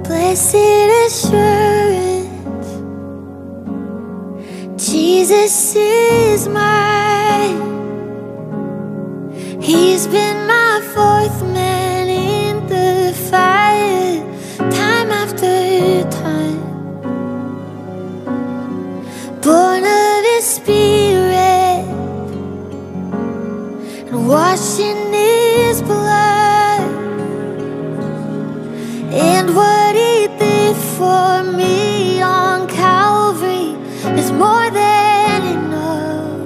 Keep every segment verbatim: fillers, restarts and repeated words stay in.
Blessed assurance, Jesus is mine. He's been my fourth man in the fire, time after time. Born of His Spirit and washed in His blood. And what He did for me on Calvary is more than enough.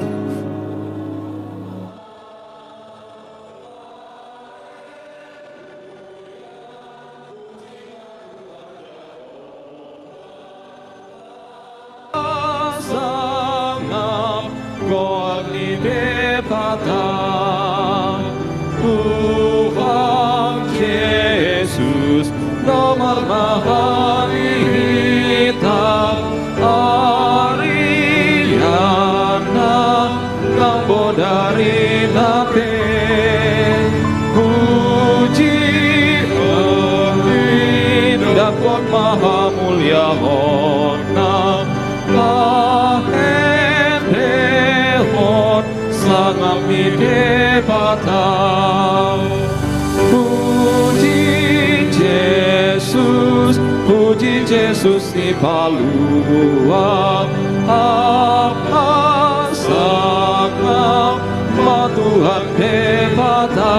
Sangap goar ni Debata, Tuhan Jesus, na marmahan hita, ariana nang bodari na pe. Puji, hati, dapot ma hamuliaonna, pahendehon sangap ni Debata. Puji Jesus, puji Jesus, Sipalua, aha sangap ma Tuhan Debata.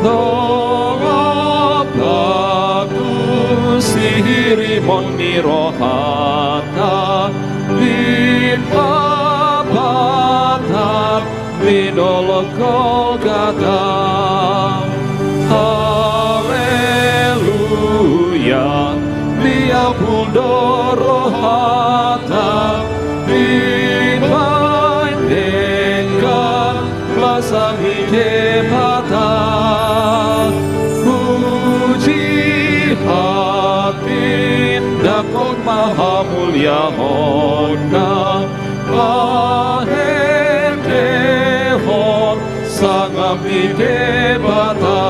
Dohot bagus sihirimon ni rohanta, di papatak di dolok Golgata. Haleluya, diapul do rohanta, dibahen denggan basa ni Debata. Puji, hati, dapot ma hamuliaonna, pahendehon sangap ni Debata.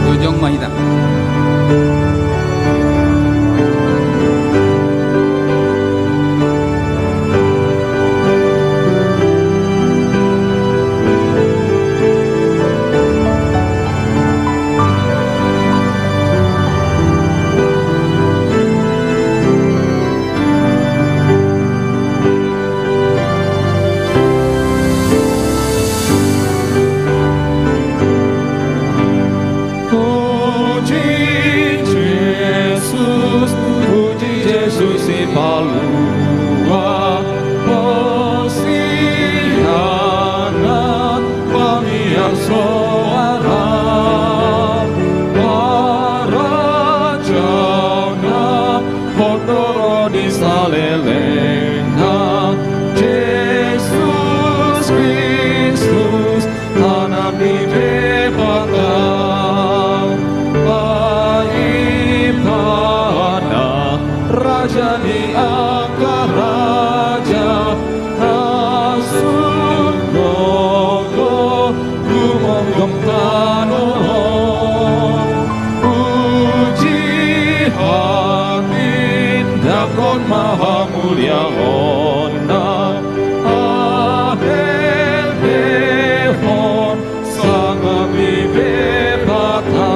Jojong ma hita. Puji Jesus, puji Jesus, Sipalua, Hosiana, pamian soara, harajaonna hot do ro di salelengna. Jesus Kristus, Anak ni Debata, paimana, Raja ni angka raja, na sun gogo gumonggom tano on. Puji, hati, dapot ma hamuliaonna, pahendehon sangap ni Debata.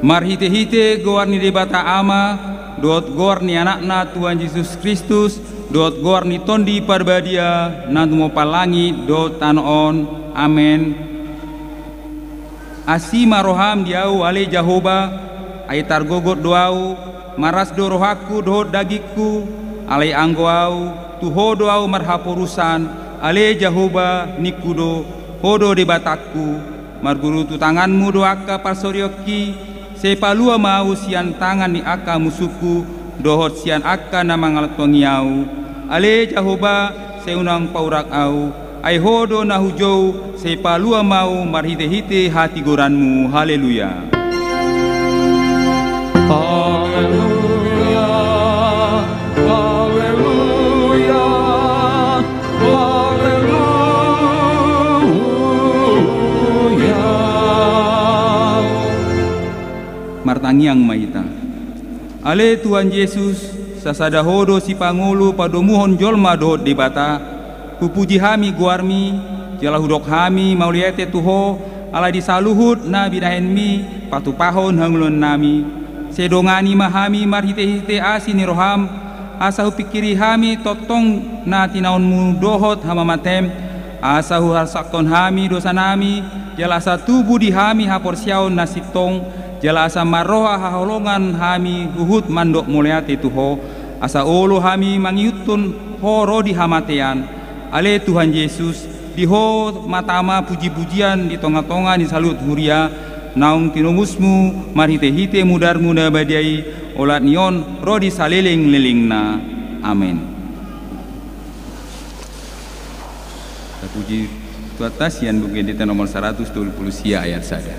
Marhitehite goar ni Debata Ama, dohot goar ni Anakna Tuhan Jesus Kristus, dohot goar ni Tondi Parbadia, na tumompa langit dohot tano on. Amen. Asi ma roham di ahu, ale Jahowa, ai targogot do ahu, maras do rohangku dohot dagingku, alai anggo ahu, tu Ho do ahu marhaporusan, ale Jahowa, ningku do, Ho do Debatangku, margurutu tanganmu do angka parsoriongki, sai palua ma ahu sian tangan ni angka musungku, dohot sian angka na mangalangtongi ahu. Ale Jahowa, sai unang paurang ahu, ai Ho do na hujou, sai palua ma ahu marhite-hite hatigoranmu. Haleluya. Haleluya, haleluya, haleluya. Martangiang ma hita. Ale Tuhan Jesus, sasada Ho do sipangolu padomuhon jolma dohot Debata, hupuji hami goarmi, jala hudok hami mauliate tu Ho, ala di saluhut na binahenmi patupahon hangoluannami. Sai dongani ma hami marhite-hite asi ni roham, asa hupingkiri hami tongtong na tinaonmu dohot hamamatem, asa huharsakkon hami dosanami, jala asa tubu di hami haporseaon na sintong, jala asa marroha haholongan hami huhut mandok mauliate tu Ho, asa olo hami mangihuthon Ho ro di hamatean. Ale Tuhan Jesus, di Ho ma tama puji-pujian di tonga-tonga ni saluhut huria, naung tinomusmu marhite-hite mudarmu na badia i, olat ni on ro di saleleng-lelengna. Amen. Tapuji Tuhanta sian Buku Endenta nomor saratus tolu pulu sia ayat sada.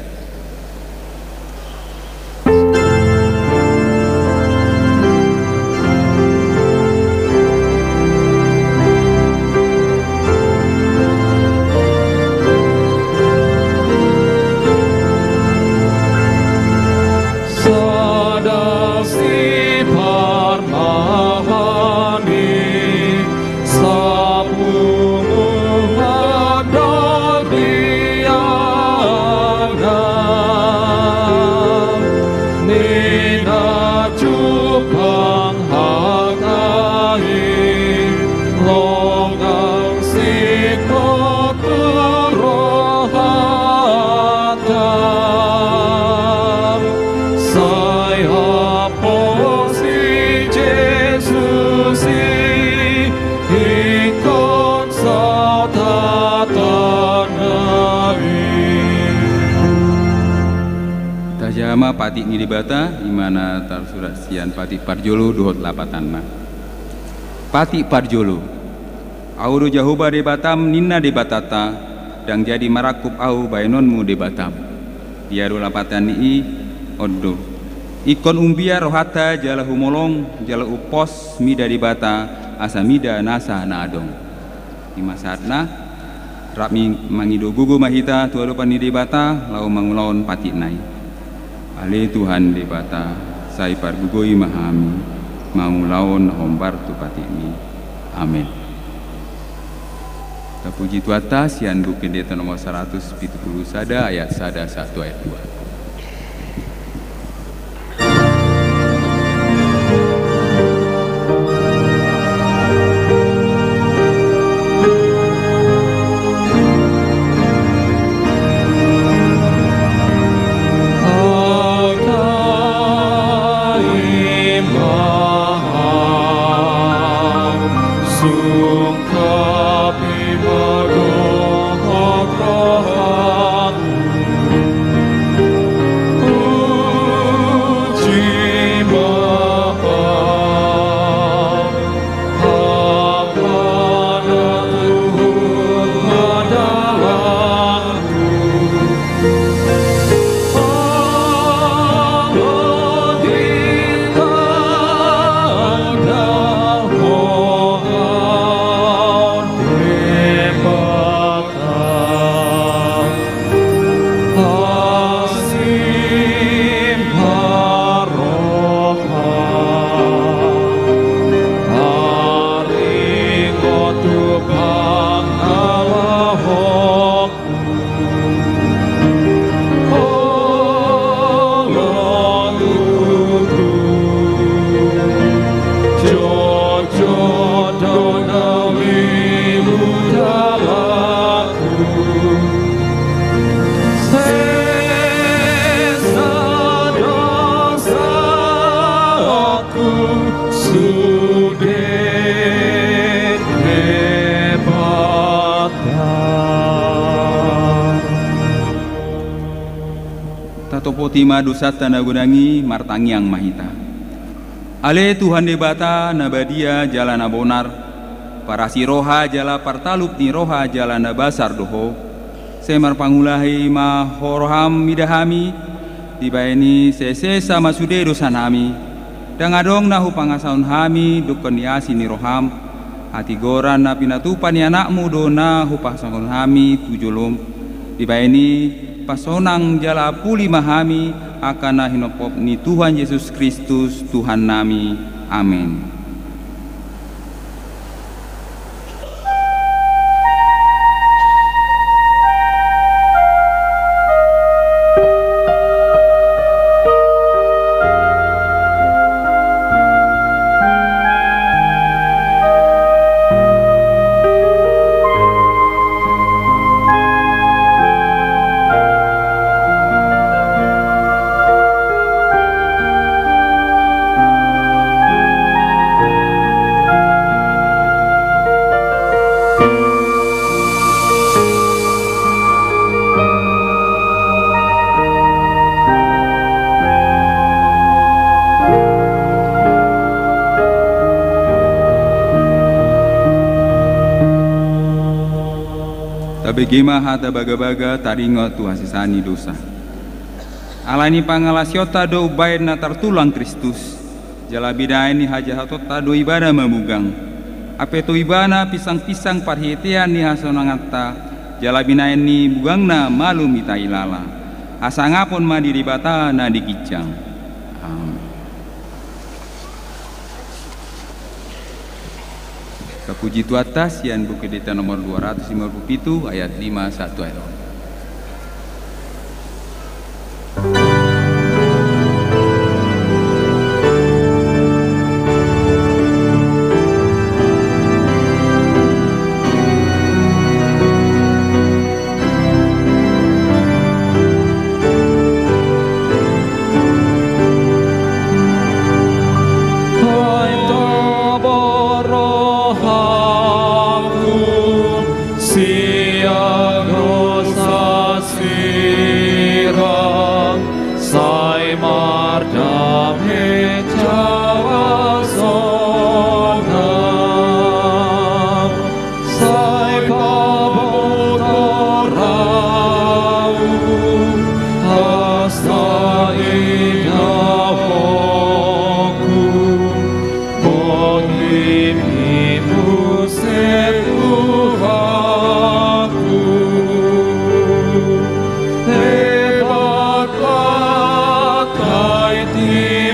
Sada siparmahan i, sapungu mandok di angka ni na jumpang hata i, longang singkop tu rohanta. Sai haposi Jesus i, ingkon saut hatana i. Tajaha ma patik ni Debata, i ma na tarsurat sian patik parjolo dohot lapatanna. Patik parjolo. Ahu do Jahowa Debatam, ninna Debatanta, ndang jadi marangkup ahu baenonmu Debatam. Ia do lapatan ni i, on do. Ingkon umbiar rohanta jala humolong, jala umpos mida Debata, asa mida nasa na adong. I ma sahatna, rap mangido gogo ma hita tu adopan ni Debata, laho mangulahon patikna i. Ale Tuhan Debata, sai pargogoi ma hami, mangulahon na hombar tu patikmi. Amen. Tapuji Tuhanta, sian Buku Endenta nomor saratus pitu pulu sada, ayat sada sahat tu ayat dua. Tima dosanta na godang i, martangiang ma hita. Ale Tuhan Debata na badia jala na bonar, parasi roha jala partalup ni roha jala na basar do Ho. Sai marpangulahi ma Ho roham mida hami, dibahen i sai sesa ma sude dosanami, ndang adong na hupangasahon hami dokkon ni asi ni roham. Hatigoran na pinatupa ni anakmu do na hupangasahon hami tu jolom. Dibahen i pasonang jala puli ma hami angka na hinophop ni Tuhan Jesus Kristus Tuhannami. Amen. Tabege ma hata bagabaga taringot tu hasesaan ni dosa. Alani pangalaosionta do umbahen na tartulang Kristus, jala binahen ni hajahatonta do Ibana mamugang. Hape tu Ibana pinsangpinsang parhitean ni hasonanganta, jala binahen ni mugangna malum hita hilala. Hasangapon ma di Debata na di ginjang. Amen. Tapuji Tuhanta sian Buku Ende nomor dua ratus lima puluh pitu, ayat lima, satu ayat. Sai mardame jawa sonang, sai paboto raut, asa idahonku Boti ni muse Tuhanku, hebat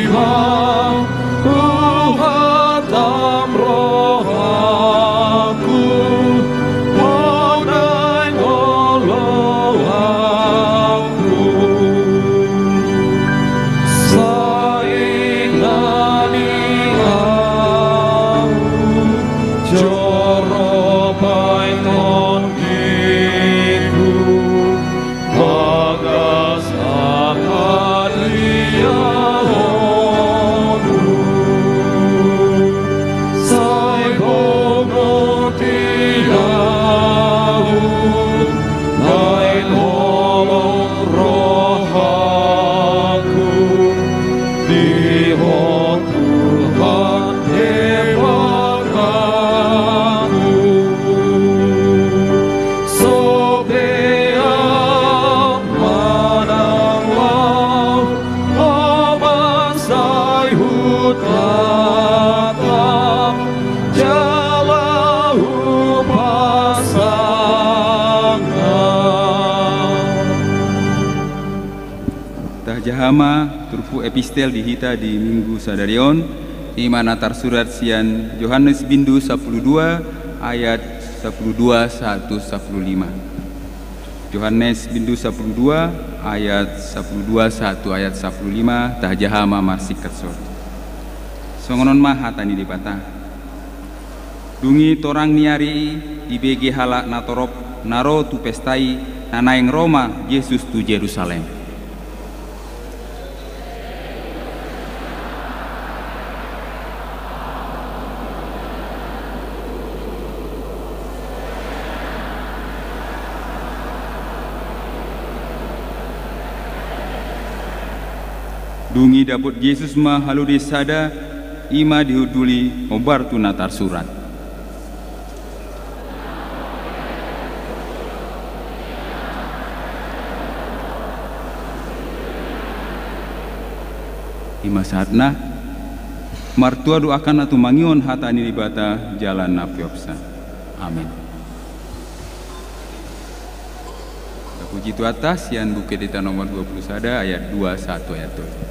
Ho, Tuhan ni rohaku, Ho naeng oloanku. Sai inganan ahu joro bahenon tondingku, bagas hapadiaonmu. Sai boi moti ahu, naeng holong rohaku, di Ho Tuhan hebat Ho. Sobean manang laho, Ho ma sai hutatap jala hupasangap. Tajaha ma turpuk epistel di hita di Minggu sadari on, i ma na tarsurat sian Johannes bindu sampulu dua ayat sampulu dua sahat tu sampulu lima. Johannes bindu sampulu dua ayat sampulu dua sahat tu ayat sampulu lima, tajaha ma marsingkat sor. Songon on ma hata ni Debata. Dung i torang ni ari i dibege halak na torop na ro tu pesta i, na naeng ro ma Jesus tu Jerusalem. Dung i dapot Jesus ma halode sada, i ma dihunduli hombar tu na tarsurat. I ma sahatna. Martua do angka na tumangihon hata ni Debata jala na peopsa. Amen. Puji Tuhanta, sian Buku Ende nomor dua puluh sada ayat dua sahat tu ayat tolu.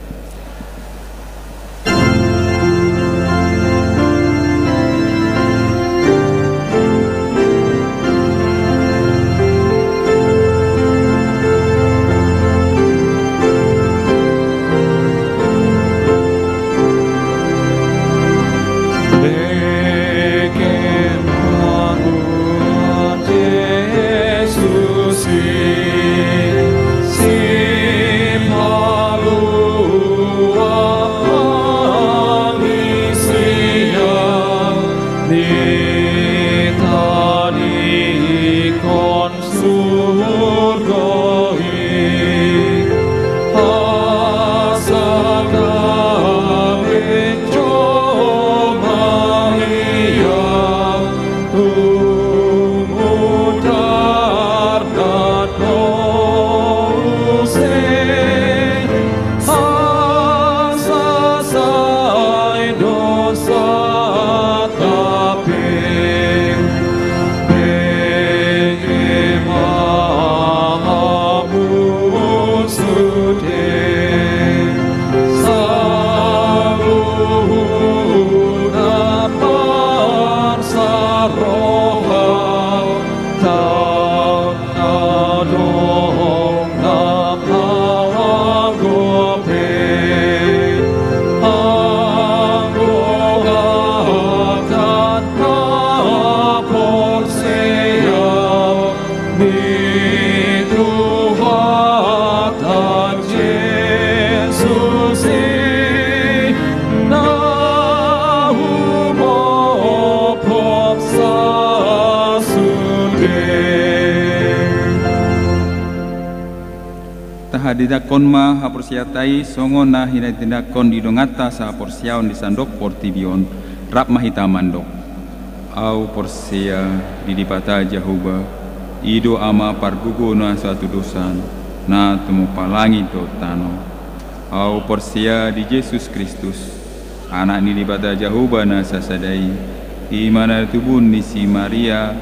Tahatindangkon ma haporseaonta i songon na hinatindangkon di donganta sahaporseaon di sandok portibi on. Rap ma hita mandok. Ahu porsea di Debata Jahowa, i do Ama pargogo na so hatudosan, na tumompa langit dohot tano. Ahu porsea di Jesus Kristus, Anak ni Debata Jahowa na sasada i, i ma na tubu ni si Maria,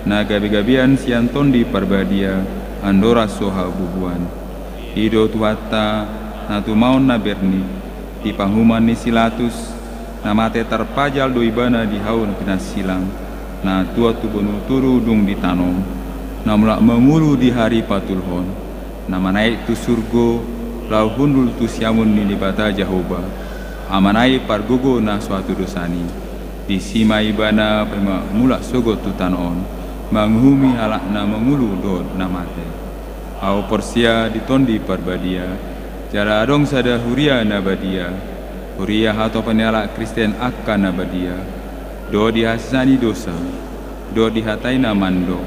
na gabegabean sian Tondi Parbadia, andorang so habubuan. I do Tuhanta, na tumaon na bernit, di panguhuman ni si Latus, na mate tarpajal do Ibana di hau na pinarsilang, na tuat tu banua toru dung di tano on, na mulak mangolu di ari patoluhon, na manaek tu surgo, laho hundul tu siamun ni Debata Jahowa, Amana i pargogo na so hatudosan i. Disi ma Ibana paima mulak sogot tu tano on, manguhumi halak na mangolu dohot na mate. Ahu porsea di Tondi Parbadia, jala adong sada huria na badia, huria hatopan ni halak Kristen angka na badia, dohot di hasesaan ni dosa, dohot di hata i na mandok,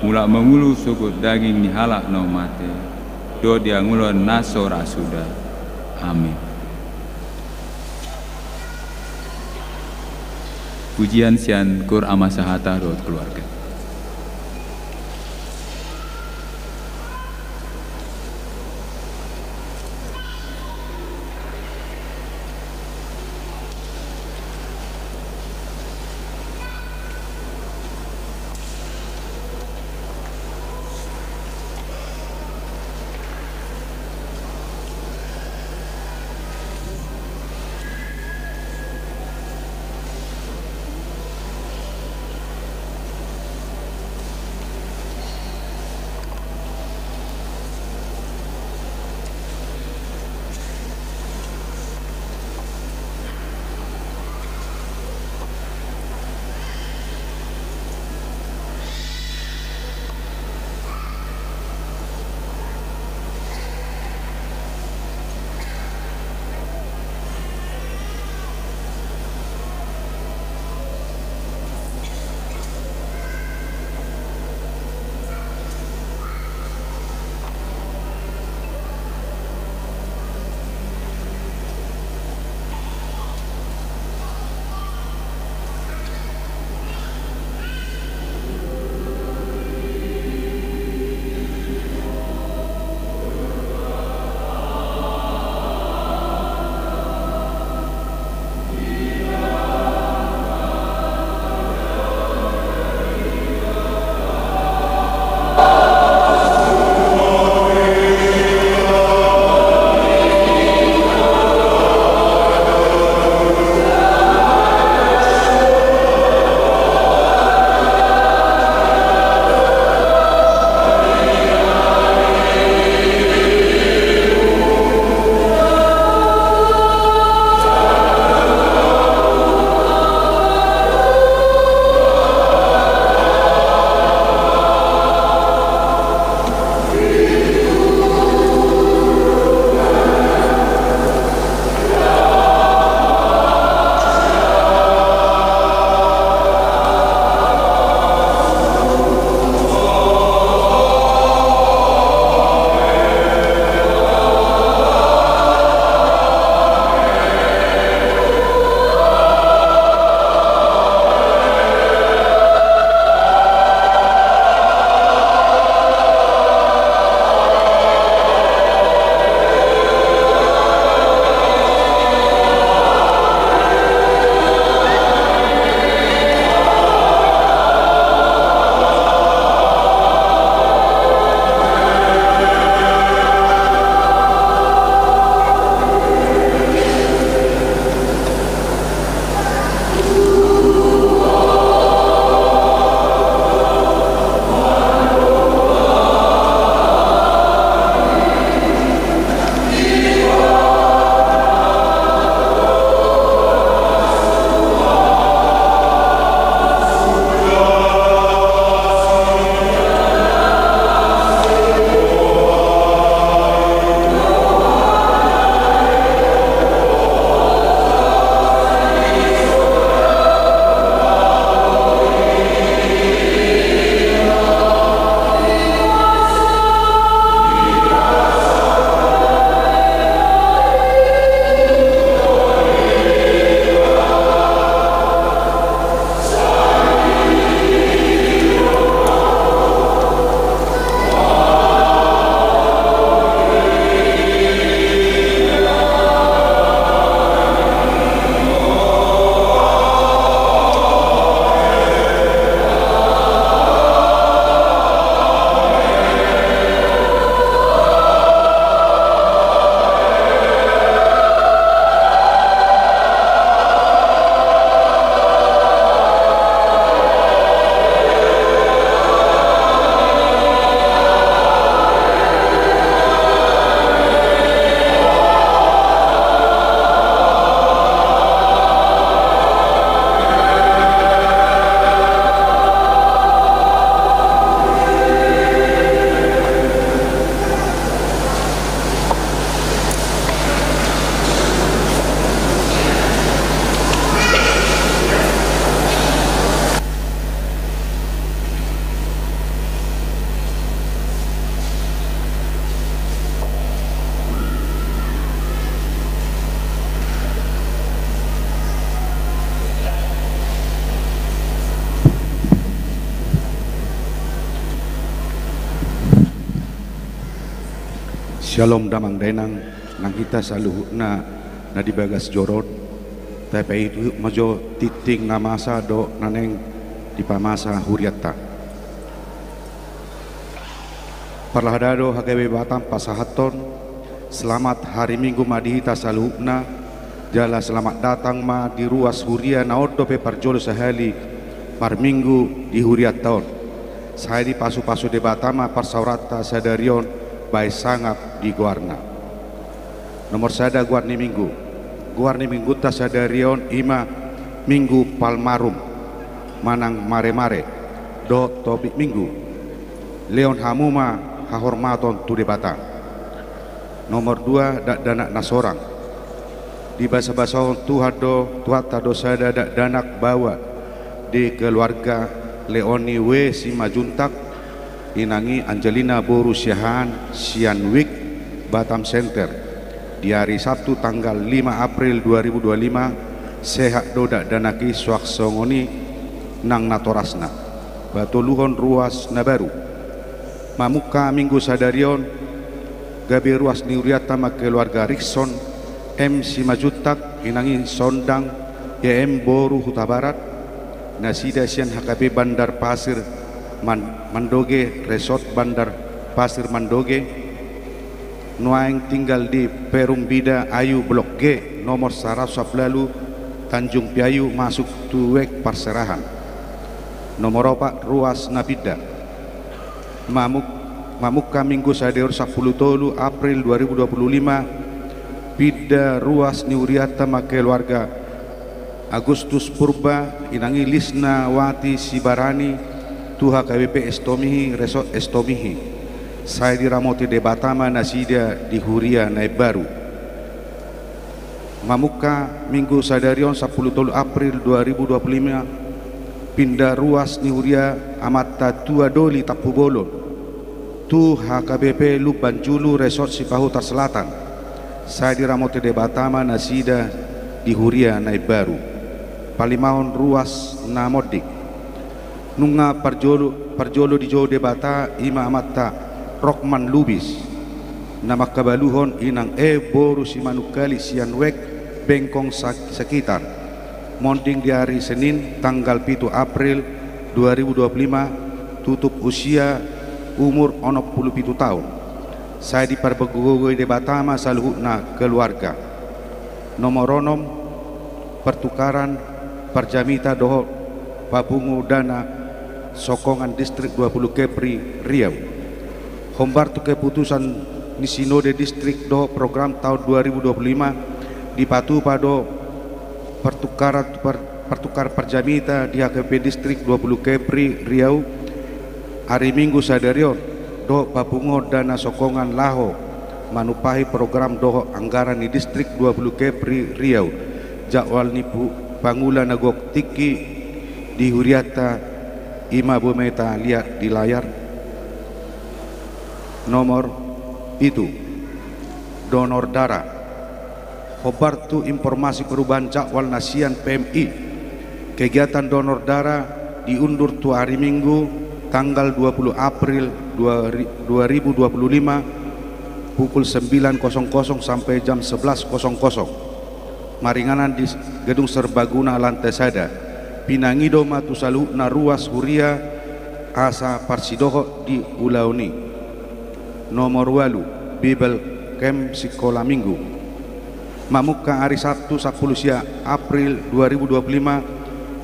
mulak mangolu sogot daging ni halak na mate, dohot di hangoluan na so ra suda. Amin. Pujian sian Koor Ama Sahata dohot keluarga. Syalom damang dainang, nang hita saluhutna na di bagas joro on, tapaihut ma jo tingting na masa dohot na naeng dipamasa hurianta. Parlahadado H K B Batam pasahathon, selamat hari Minggu ma di hita saluhutna, jala selamat datang ma di ruas huria na on dope parjolo sahali marminggu di hurianta on. Sai dipasupasu Debata ma parsaoranta sadari on bahen sangap di goarna. Nomor sada, goar ni minggu. Goar ni minggunta sadari on i ma Minggu Palmarum, manang maremare, dohot topik minggu: Lehon hamu ma hahormaton tu Debata. Nomor dua, dakdanak na sorang. Dibasabasahon Tuhan do, Tuhanta do sada dakdanak baoa di keluarga Leoni W Simanjuntak, inang i Angelina boru Siahaan, sian Wijk, Batam Center, di ari Sabtu tanggal lima April dua ribu dua puluh lima. Sehat do dakdanak i, suang songon i nang natorasna. Patoluhon, ruas na baru. Mamungka minggu sadari on, gabe ruas ni hurianta ma keluarga Rikson M Simanjuntak, inang i Sondang Y M boru Hutabarat, nasida sian H K B Bandar Pasir Man-, Mandoge, Resort Bandar Pasir Mandoge, nuaeng tinggal di Perum Bida Ayu Blok G, nomor saratus sampulu ualu, Tanjung Piayu, masuk tu Wijk parserahan. Nomor opat, ruas na pinda. Mamuk-, mamungka minggu sadari on, sampulu tolu April dua ribu dua puluh lima, pinda ruas ni hurianta ma keluarga Agustus Purba, inang i Lisnawati Sibarani, tu H K B P Estomihi, Resort Estomihi. Sai diramoti Debata ma nasida di huria na imbaru. Mamungka minggu sadari on, sampulu tolu April dua ribu dua puluh lima, pinda ruas ni huria Amanta Tua Doli Tampubolon tu H K B P Lumban Julu, Resort Sipahutar Selatan. Sai diramoti Debata ma nasida di huria na imbaru. Palimahon, ruas na monding. Nunga parjolo, parjolo dijou Debata, i ma amanta Rokman Lubis, na mangkabaluhon inang E boru Simanungkalit sian Wijk, Bengkong Sa-, Sekitar. Monding di ari Senin tanggal pitu April dua ribu dua puluh lima, tutup usia, umur onom pulu pitu taon. Sai dipargogoi Debata ma saluhutna keluarga. Nomor onom, pertukaran parjamita dohot papungu dana sokongan Distrik dua puluh Kepri Riau. Hombar tu keputusan ni Sinode Distrik dohot program taon dua ribu dua puluh lima, dipatupa do pertukaran, per-, pertukaran parjamita di H K B P Distrik dua puluh Kepri Riau, ari Minggu sadari on, dohot papunguhon dana sokongan laho manumpahi program dohot anggaran ni Distrik dua puluh Kepri Riau. Jadwal ni pu-, pangula na gok tingki di hurianta i ma boi ma hita liat di layar. Nomor pitu, donor darah. Hombar tu informasi perubahan jadwal na sian P M I, kegiatan donor darah diundur tu ari Minggu tanggal dua puluh April dua ri-, dua ribu dua puluh lima, pukul sembilan kosong kosong sampai jam sebelas kosong kosong. Maringanan di s-, Gedung Serbaguna lantai sada. Pinangido ma tu saluhutna ruas huria asa parsidohot di ulaon i. Nomor ualu, Bible Camp Sikola Minggu. Mamungka ari Sabtu, sampulu sia April dua ribu dua puluh lima,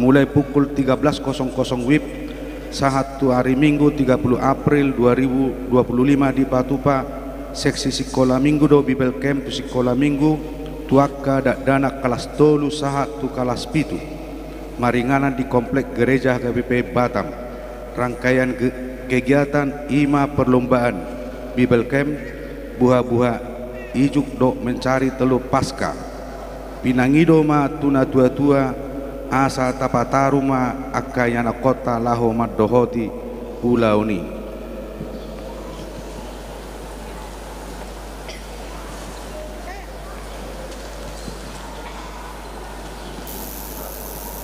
mulai pukul tiga belas kosong kosong WIB, sahat tu ari Minggu, tiga puluh April dua ribu dua puluh lima, dipatupa seksi Sikola Minggu dohot Bible Camp tu Sikola Minggu, tu angka dakdanak kelas tolu sahat tu kelas pitu. Maringanan di Komplek Gereja H K B P Batam. Rangkaian ge-, kegiatan i ma perlombaan, Bible Camp, buha-buha ijuk dohot mencari telur Paskah. Pinangido ma tu natuatua, asa tapataru ma angka ianakhonta laho mandohoti ulaon i.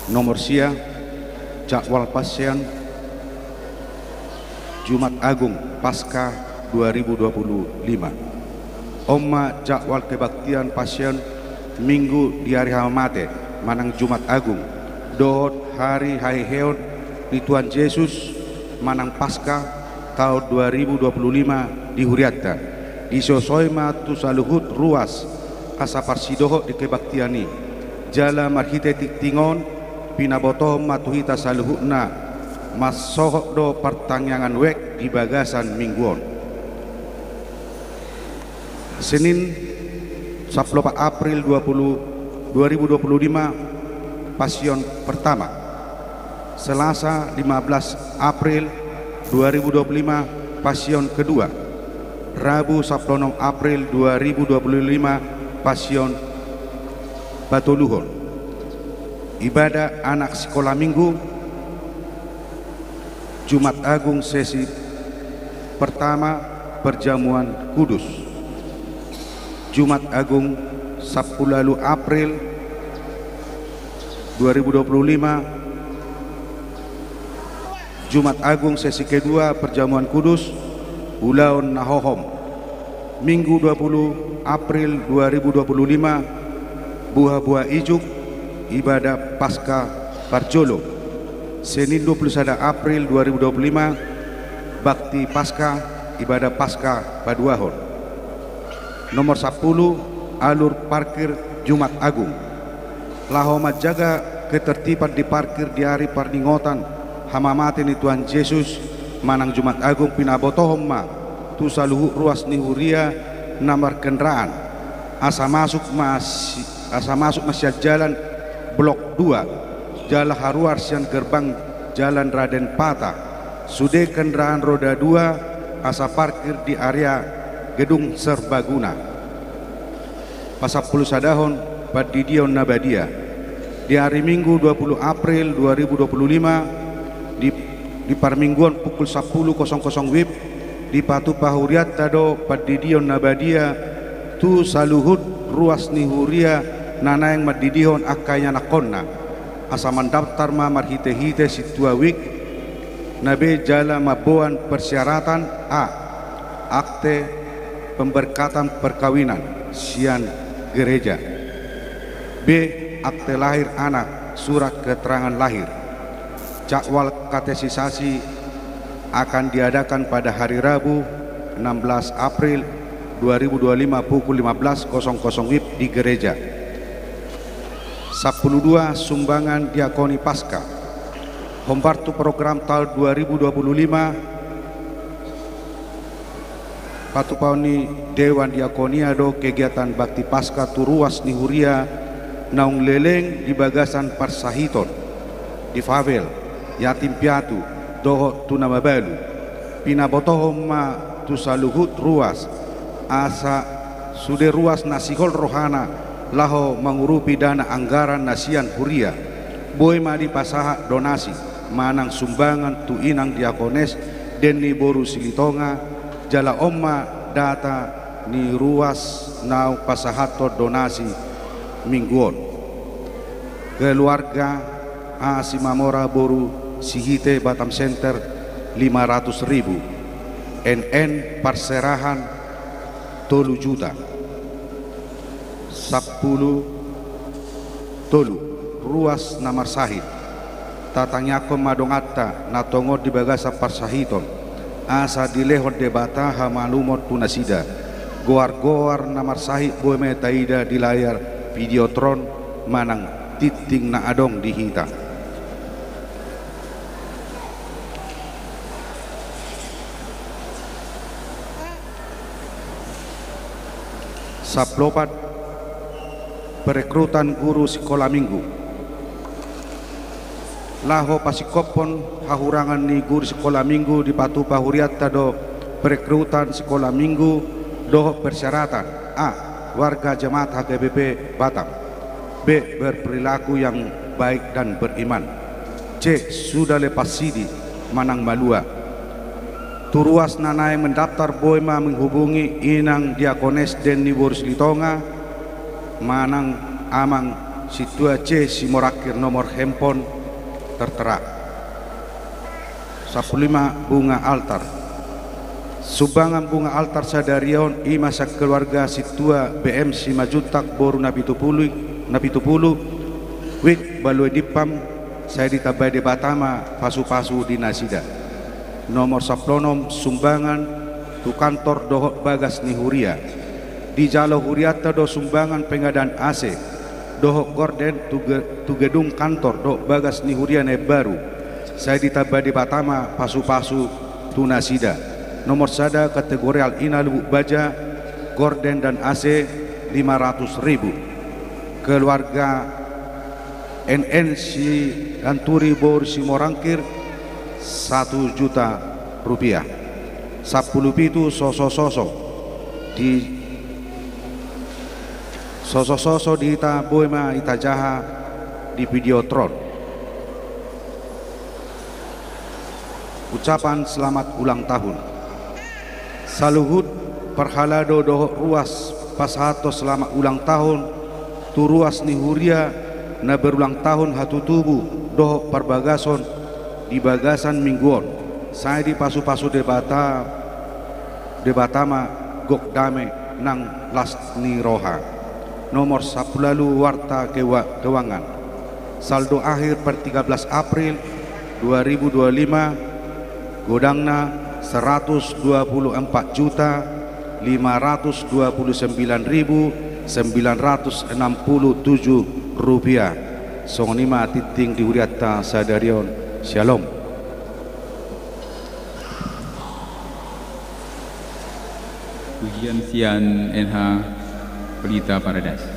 Nomor sia, jadwal Passion Jumat Agung Paskah dua ribu dua puluh lima. On ma jadwal kebaktian Passion Minggu di ari hamamate manang Jumat Agung dohot hari haheheon ni Tuhan Jesus manang Paskah taon dua ribu dua puluh lima di hurianta. Disosoi ma tu saluhut ruas asa parsidohot di kebaktian i. Jala marhite tingting on pinabotohon ma tu hita saluhutna, mansohot do partangiangan wijk di bagasan minggu on. Senin, sampulu opat April dua puluh, dua ribu dua puluh lima, Passion pertama. Selasa, lima belas April dua ribu dua puluh lima, Passion kedua. Rabu, sampulu onom April dua ribu dua puluh lima, Passion patoluhon. Ibadah anak sikola minggu, Jumat Agung sesi pertama, perjamuan kudus. Jumat Agung sampulu ualu April dua ribu dua puluh lima, Jumat Agung sesi kedua, perjamuan kudus, ulaon na hohom. Minggu dua puluh April dua ribu dua puluh lima, buhabuha ijuk, ibadah Paskah parjolo. Senin dua puluh sada April dua ribu dua puluh lima, bakti Paskah, ibadah Paskah paduahon. Nomor sampulu, alur parkir Jumat Agung. Laho manjaga ketertiban di parkir di ari parningotan hamamate ni Tuhan Jesus manang Jumat Agung, pinabotohon ma tu saluhut ruas ni huria na markendaraan, asa masuk ma si-, asa masuk ma sian jalan Blok dua, jala haruar sian gerbang Jalan Raden Patah, sude kendaraan roda dua, asa parkir di area Gedung Serbaguna. Pasampulu sadahon, pandidion na badia. Di ari Minggu dua puluh April dua ribu dua puluh lima, di, di parmingguon pukul sampulu kosong kosong wib, dipatupa hurianta do pandidion na badia tu saluhut ruas ni huria na naeng mandidihon angka ianakhonna. Asa mandaptar ma marhitehite sintua wijk na be jala mamboan persyaratan: A, akte pemberkatan perkawinan sian gereja. B, akte lahir anak, surat keterangan lahir. Jadwal katesisasi akan diadakan pada hari Rabu, enam belas April dua ribu dua puluh lima, pukul lima belas kosong kosong wib di gereja. Sampulu dua, sumbangan diakoni Paskah. Hombar tu program taon dua ribu dua puluh lima, patupaon ni Dewan Diakonia do kegiatan bakti Paskah tu ruas ni huria naung leleng di bagasan parsahiton, difabel, yatim piatu, dohot tu na mabalu. Pinabotohon ma tu saluhut ruas, asa sude ruas na sihol rohana laho mangurupi dana anggaran na sian huria. Boi ma dipasahat donasi manang sumbangan tu inang diakones den ni boru Silitonga, jala on ma data ni ruas naung pasahathon donasi minggu on. Keluarga A Simamora boru Sihite, Batam Center, lima ratus ribu. N N parserahan tolu juta. Sampulu tolu, ruas na marsahit. Tatangiangkon ma donganta na tongon di bagasan parsahiton, asa dilehon Debata hamalumon tu nasida. Goar-goar na marsahit boi ma taida di layar Videotron manang tingting na adong di hita. Sampulu opat, perekrutan guru sikola minggu. Laho pasingkophon hahurangan ni guru sikola minggu, dipatupa hurianta do perekrutan sikola minggu dohot persyaratan. A, warga jemaat H K B P Batam. B, berperilaku yang baik dan beriman. C, sudah lepas sidi manang malua. Tu ruas na naeng mendaftar boi ma menghubungi inang diakones den ni boru Silitonga manang amang sintua C Simorangkir, nomor handphone tertera. Sampulu lima, bunga altar. Sumbangan bunga altar sadari on i ma sian keluarga sintua B M Simanjuntak boru Napitupulu, Napitupulu, Wik Balue Dippam, sai ditambai Debata ma pasupasu di nasida. Nomor sampulu onom, sumbangan tu kantor dohot bagas ni huria. Dijalo hurianta do sumbangan pengadaan A C dohot gorden tu ge-, tu gedung kantor dohot bagas ni huria na imbaru, sai ditambai Debata ma pasupasu tu nasida. Nomor sada, kategorial Ina Lubuk Baja, gorden dan A C lima ratus ribu. Keluarga N N Sianturi boru Simorangkir, satu juta rupiah. Sampulu pitu, sosososo di, sosososo di hita, boi ma hita jaha di Videotron. Ucapan selamat ulang tahun. Saluhut parhalado dohot ruas pasahathon selamat ulang tahun tu ruas ni huria na berulang tahun hatutubu dohot parbagason di bagasan minggu on, sai dipasupasu Debata, Debata ma gok dame nang las ni roha. Nomor sampulu ualu, warta keua-, keuangan. Saldo akhir per tiga belas April dua ribu dua puluh lima, godangna seratus dua puluh empat juta lima ratus dua puluh sembilan ribu sembilan ratus enam puluh tujuh rupiah. Songon i ma tingting di hurianta sadari on. Syalom. Pujian sian N H Pelita Paradise.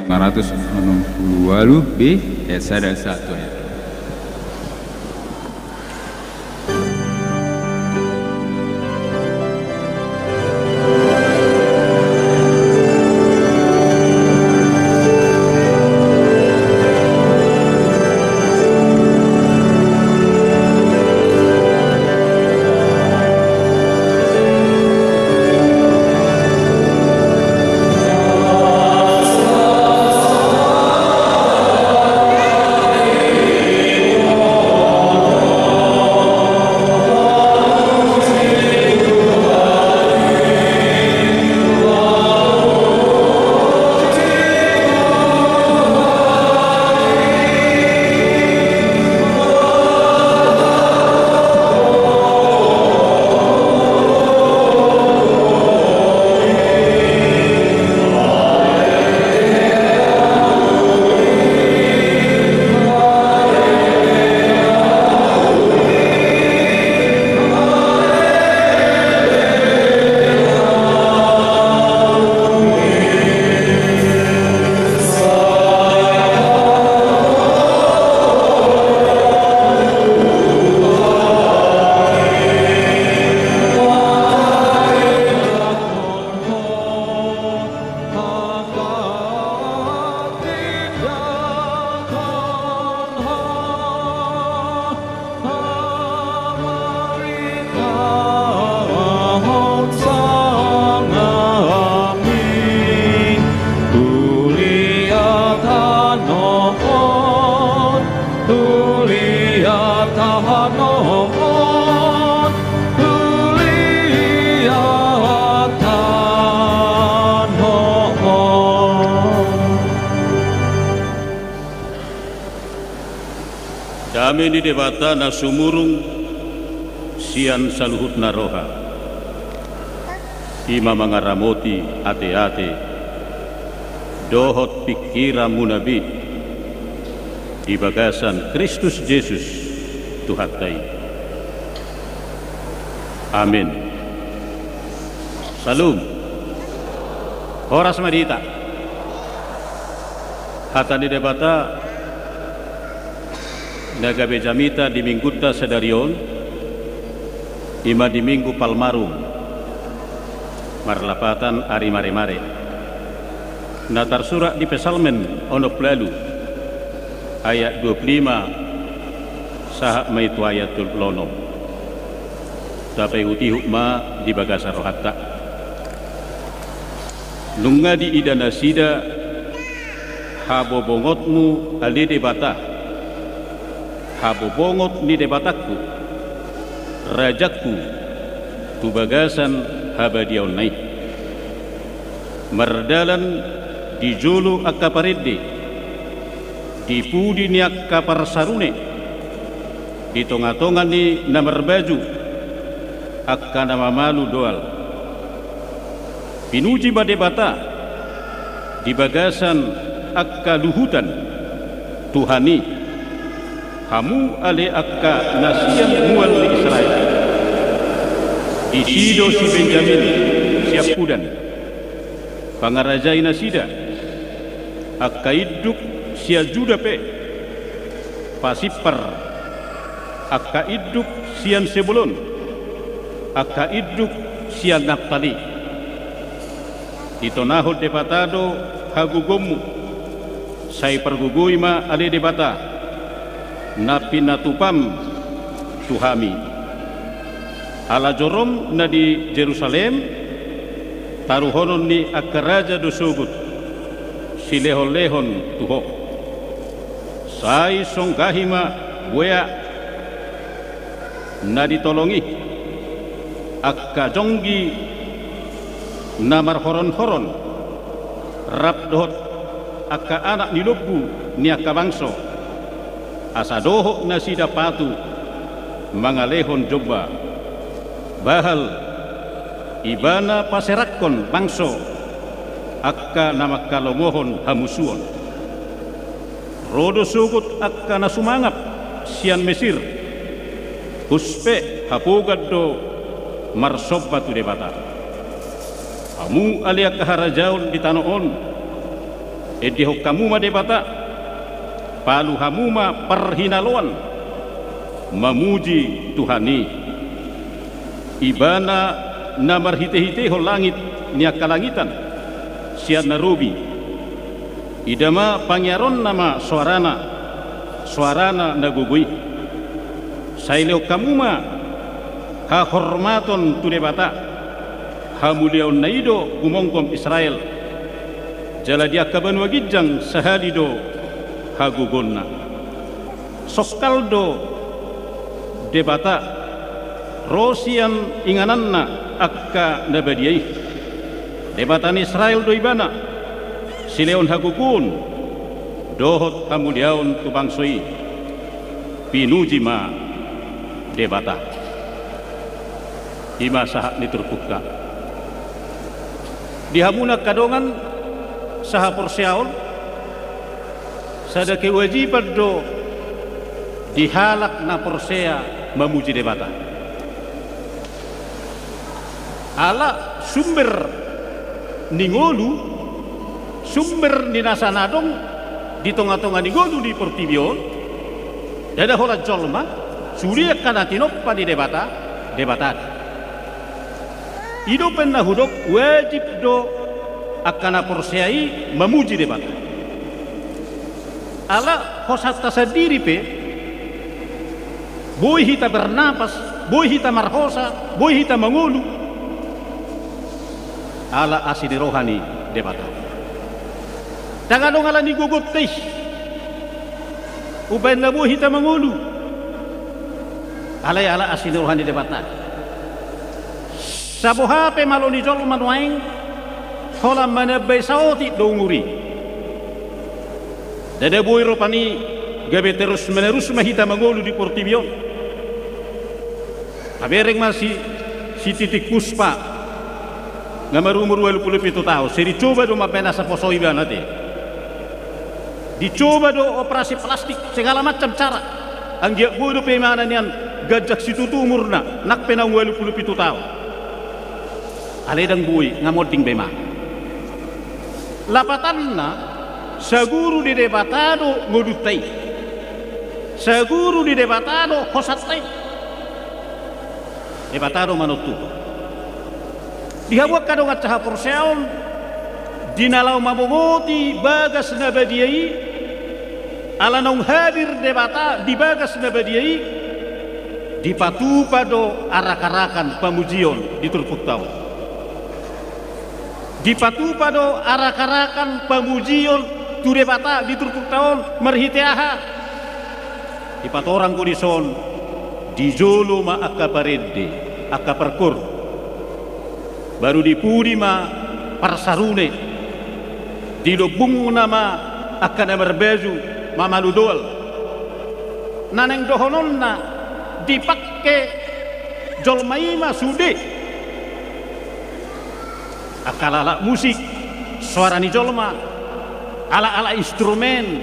Lima ratus onom pulu ualu B, ayat sada sahat tu ayat Di Debata na sumurung sian saluhutna roha, i ma mangaramoti ateate dohot pingkiranmuna be di bagasan Kristus Jesus Tuhanta i. Amen. Syalom. Horas ma di hita. Hata ni Debata na gabe jamita di Minggunta sadari on, i ma di Minggu Palmarum, marlapatan ari Maremare, na tarsurat di Psalmen onom pulu ualu, ayat dua pulu lima sahat ma i tu ayat tolu pulu onom. Tapaihutihut ma di bagasan rohanta. Nunga diida nasida habobongotmu, ale Debata, habobongot ni Debatangku, Rajangku, tu bagasan habadiaonna i. Mardalan di jolo angka parende, di pudi ni angka parsarune, di tongatonga ni na marbaju angka na mamalu doal. Pinuji ma Debata di bagasan angka luhutan, Tuhan i, hamu ale angka na sian mual ni Israel. Disi do si Benjamin siampudan, pangarajai nasida, angka induk sian Juda pe, pasimpar, angka induk sian Sebulon, angka induk sian Naptali. Ditonahon Debata do hagogoonmu, sai pargogoi ma ale Debata, na pinatupam tu hami. Ala jorom na di Jerusalem, taruhonon ni angka raja do sogot, silehonlehon tu Ho. Sai songgahi ma buea na ditolong i, angka jonggi na marhoronhoron, rap dohot angka anak ni lombu ni angka bangso, asa dohot nasida patu mangalehon jomba, bahal ibana paserangkon bangso angka na manghalomohon hamusuon. Ro do sogot angka na sumangap sian Mesir, hus pe hapogan do marsomba tu Debata. Hamu ale angka harajaon di tano on, endehon hamu ma Debata, palu hamu ma parhinaloan mamuji Tuhan i. Ibana na marhitehitehon langit ni angka langitan sian na robi. Ida ma pangiaronna ma soarana, soarana na gogo i. Sai lehon hamu ma hahormaton tu Debata, hamuliaonna i do gumomgom Israel. Jala di angka banua ginjang sahali do hagogoonna. Songkal do Debata ro sian ingananna angka na badia i. Debata ni Israel do ibana, silehon hagogoon dohot hamuliaon tu bangso i. Pinuji ma Debata. I ma sahat ni turpukta. Di hamu na angka dongan sahaporseaon, sada kewajiban do di halak na porsea mamuji Debata. Ala sumber ni ngolu, sumber ni nasa na adong di tongatonga ni ngolu ni portibi on, ndada holan jolma, sude angka na tinompa ni Debata, Debata do. I do umbahen na hudok, wajib do angka na porsea i mamuji Debata. Ala hosanta sandiri pe, boi hita bernapas, boi hita marhosa, boi hita mangolu, ala asi ni roha ni Debata. Ndang adong ala ni gogonta i umbahen na boi hita mangolu. Alai ala asi ni roha ni Debata. Saboha pe malo ni jolma nuaeng, holan manambai saotik do umur i. Ndada boi ropa ni Gabe terus menerus ma hita mangolu di portibi on. Tabereng ma si, si Titik Puspa, nga marumur ualu pulu pitu taon, sai dicoba do mambaen asa poso ibana te. Dicoba do operasi plastik, segala macam cara. Anggiat boi dope ibana nian ganjang situtu umurna, nang pe naung ualu pulu pitu taon. Alai ndang boi, nga monding be ibana. Lapatanna, saguru ni Debata do ngolunta i. Saguru ni Debata do hosanta i. Debata do manontuhon. Di hamu angka dongan sahaporseaon, di na laho mamongoti bagas na badia i, ala naung hadir Debata di bagas na badia i, dipatupa do arak-arakan pamujion di turpukta on. Dipatupa do arak-arakan pamujion tu Debata di turpukta on marhite aha? Dipatorang do dison, di jolo ma angka parende, angka parkoor. Baru di pudi ma parsarune. Di lombungna ma angka na marbaju mamalu doal. Na naeng dohononna dipangke jolma i ma sude. Angka alat-alat musik, soara ni jolma, alat-alat instrumen,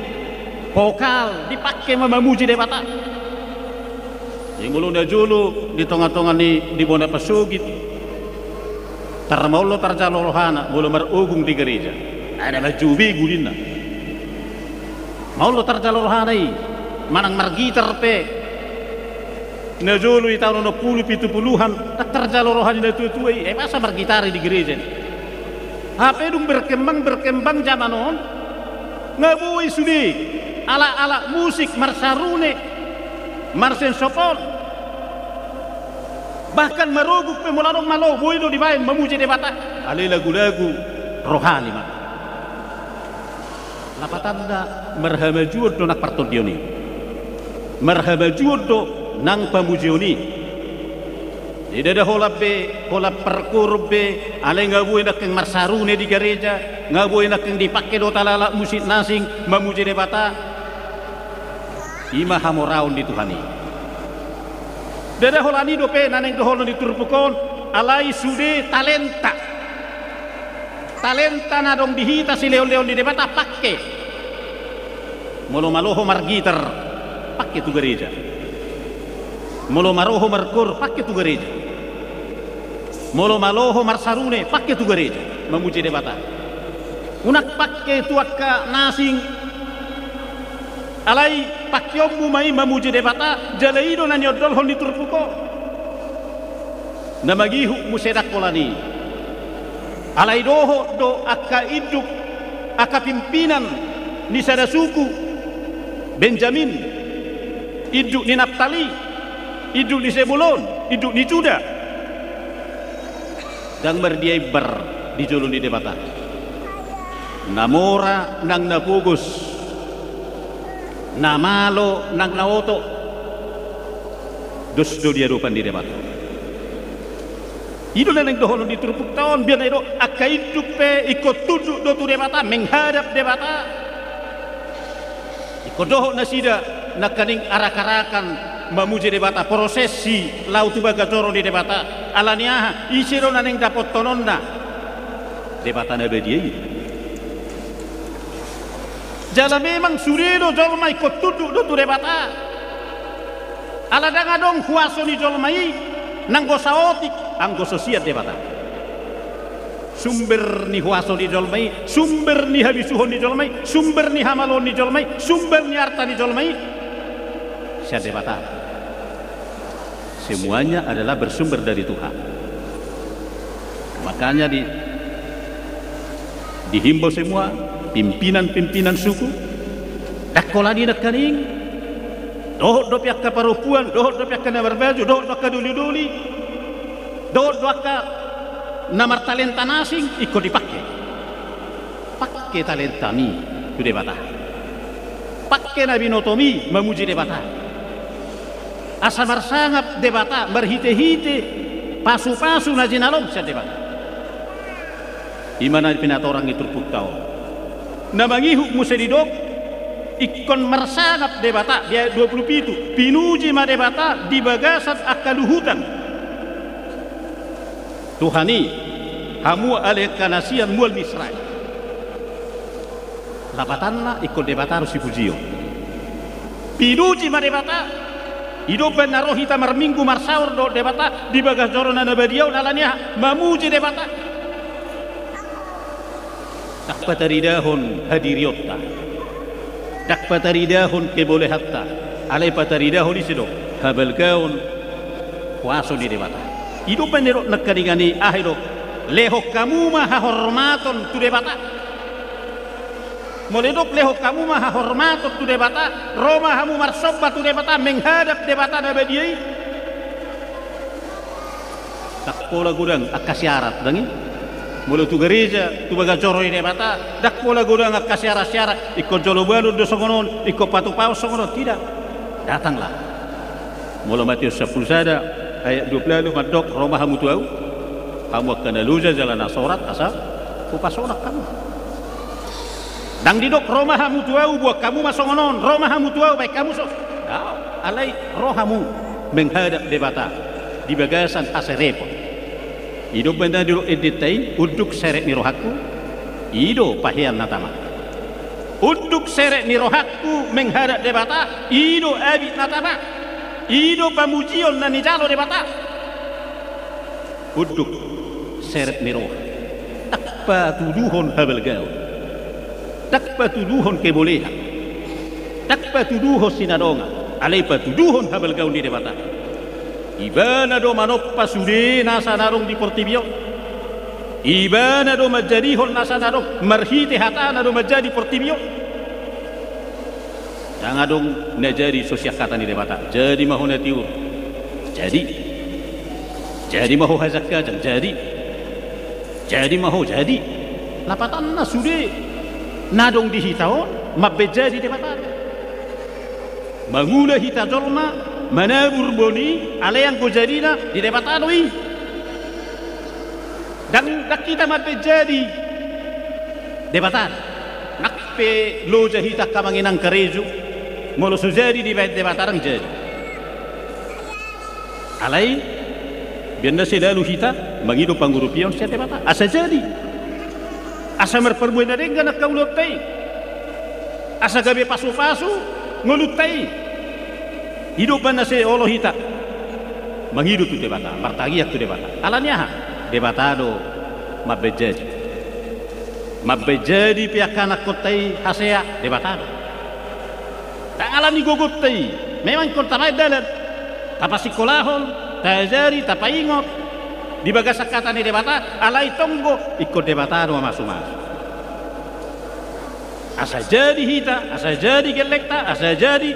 vokal, dipangke ma mamuji Debata. Jadi molo na jolo di tonga-tonga ni, di bona pasogit, tar ma on do tarjalo rohana, molo marogung di gareja. Ai na manjou be gulina. Ma on do tarjalo rohana i, manang margitar pe. Na jolo di taon onom pulu pitu puluhan, ndang tarjalo roha ni natua-tua i, ai boasa margitar i di gareja i. Hape dung berkembang, berkembang zaman on, nga boi sude alat-alat musik marsarune, marsensophone. Bahkan marogung pe molo adong malo, boi do dibaen mamuji Debata. Alai lagu-lagu rohani ma. Lapatanna marhamajuon do nang partondion i. Marhamajuon do nang pamujion i. Jadi ndada holan be, holan parkoor be, alai nga boi nangkin marsarune di gareja, nga boi nangkin dipangke dohot alat-alat musik na asing mamuji Debata. I ma hamoraon di Tuhan i. Ndada holan i dope na naeng dohonon di turpuk on, alai sude talenta. Talenta na adong di hita silehon-lehon ni Debata pangke. Molo malo ho margitar, pangke tu gareja. Molo malo ho markoor, pangke tu gareja. Molo malo ho marsarune, pangke tu gareja. Mamuji Debata. Unang pangke tu angka na asing. Alai pangkeonmu ma i mamuji Debata, jala i do na niondolhon ni turpuk on. Na mangihut muse ndang holan i. Alai dohot do angka induk, angka pimpinan ni sada suku, Benjamin, induk ni Naptali, induk ni Sebulon, induk ni Juda. Ndang mardia imbar di jolo ni Debata. Na mora nang na pogos, na malo nang na oto, dos do di adopan ni Debata. I do na naeng dohonon di turpukta on, biar na i do angka induk pe ingkon tunduk do tu Debata, menghadap Debata. Ingkon dohot nasida nangkaning arak-arakan mamuji Debata, prosesi laho tu bagas joro ni Debata. Ala ni aha? Ise do na naeng dapothononna? Debata na badia i. Jala memang sude do jolma ingkon tunduk do tu Debata. Ala ndang adong huaso ni jolma i nanggo saotik anggo so sian Debata. Sumber ni huaso ni jolma i, sumber ni habisuhon ni jolma i, sumber ni hamaloon ni jolma i, sumber ni arta ni jolma i, sian Debata. Semuanya adalah bersumber dari Tuhan. Makanya di, dihimbau semua pimpinan-pimpinan suku, ndang holan i nangkaning, dohot dope angka parompuan, dohot dope angka na marbaju, dohot do angka doli-doli, dohot do angka na martalenta na asing, ingkon dipangke. Pangke talentami tu Debata. Pangke na binotomi mamuji Debata. Asa marsangap Debata marhite-hite pasu-pasu na jinalom sian Debata. I ma na pinatorang ni turpukta on. Na mangihut muse didok, Ingkon marsangap Debata, di ayat dua pulu pitu, pinuji ma Debata di bagasan angka luhutan. Tuhan i, hamu ale angka na sian mual ni Israel. Lapatanna ingkon Debata do sipujion. Pinuji ma Debata. I do umbahen na ro hita marminggu marsaor dohot Debata di bagas joro na badia on, ala ni aha? Mamuji Debata. Ndang pataridahon hadirionta, ndang pataridahon kebolehanta, alai pataridahon ise do? Habalgaon, kuaso ni Debata. I do umbahen didok nangkiningan i, aha i do? Lehon hamu ma hahormaton tu Debata. Molo didok lehon hamu ma hahormaton tu Debata, ro ma hamu marsomba tu Debata, menghadap Debata na badia i. Ndang pola godang angka syarat, ndang i? Molo tu gareja, tu bagas joro ni Debata, ndang pola godang angka syarat-syarat, ingkon jolo banon do songon on, ingkon patupahon songon on, tidak. Datanglah. Molo Matius sampulu sada ayat dua pulu ualu mandok, ro ma hamu tu ahu, hamu angka na loja jala na sorat, asa hupasonang hamu. Ndang didok ro ma hamu tu ahu, buat hamu ma songon on, ro ma hamu tu ahu, baen hamu so. Daong, alai ro hamu menghadap Debata di bagasan haserepon. I do umbahen na didok endenta i, unduk serep ni rohangku, i do pahean na tama. Unduk serep ni rohangku menghadap Debata, i do abit na tama. I do pamujion na nijalo Debata. Unduk serep ni roha. Ndang patuduhon habalgaon. Ndang patuduhon kebolehon. Ndang patuduhon sinadongan. Alai patuduhon habalgaon ni Debata. Ibana do manompa sude nasa na adong di portibi on. Ibana do manjadihon nasa na adong, marhite hatana do manjadi portibi on. Ndang adong na jadi so sian hata ni Debata. Jadi ma ho na tiur, jadi. Jadi ma ho hajangkajang, jadi. Jadi ma ho, jadi. Lapatanna sude na adong di hita on mambaen jadi Debata. Mangula hita jolma, manabur boni, alai anggo jadina di Debata do i. Ndang, ndang hita mambaen jadi Debata. Nang pe loja hita angka mangenang karejo, molo so jadi dibaen Debata ndang jadi. Alai, biar na selalu hita mangido pangurupion sian Debata. Asa jadi. Asa marparbue na denggan angka ulaonta i. Asa gabe pasupasu ngolunta i. I do umbahen na sai olo hita mangido tu Debata, martangiang tu Debata. Ala ni aha? Debata do mambaen jadi. Mambaen jadi pe angka anakkonta i hasea, Debata do. Ndang ala ni gogonta i, memang ingkon tabaen dalan, tapasikolahon, taajari, tapaingot di bagasan hata ni Debata, alai tonggo ingkon Debata do mamasumasu. Asa jadi hita, asa jadi gellengta, asa jadi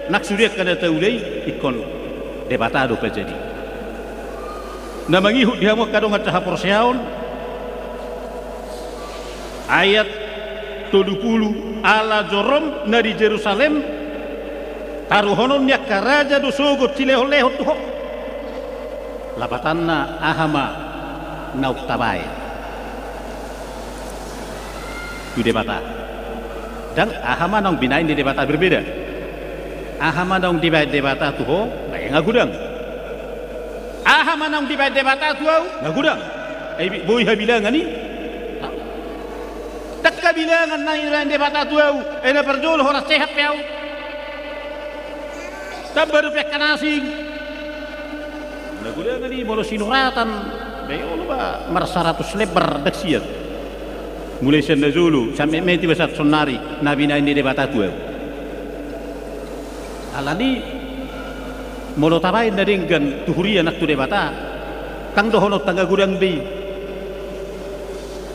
nang sude angka na taula i, ingkon Debata do pajadi. Na mangihut di hamu angka dongan sahaporseaon, ayat tolu pulu, ala jorom na di Jerusalem, taruhonon ni angka raja do sogot silehonlehon tu ho. Lapatanna aha ma naung tabaen tu Debata? Ndang aha ma naung binaen ni Debata, berbeda. Aha ma naung dibaen Debata tu ho, baen nga godang. Aha ma naung dibaen Debata tu ahu, nga godang. Ai boi habilangan i. Ndang habilangan na nibaen Debata tu ahu, ai na parjolo holan sehat pe ahu. Tamba dope angka na asing. Na godang i molo sinoratan, be olo ba marsaratus lembar, ndang sian. Mulai sian na jolo sampe ma tiba sahat sonari na binaen ni Debata tu ahu. Alani molo tabaen na denggan tu huria nang tu Debata, ndang dohononta nga godang be i.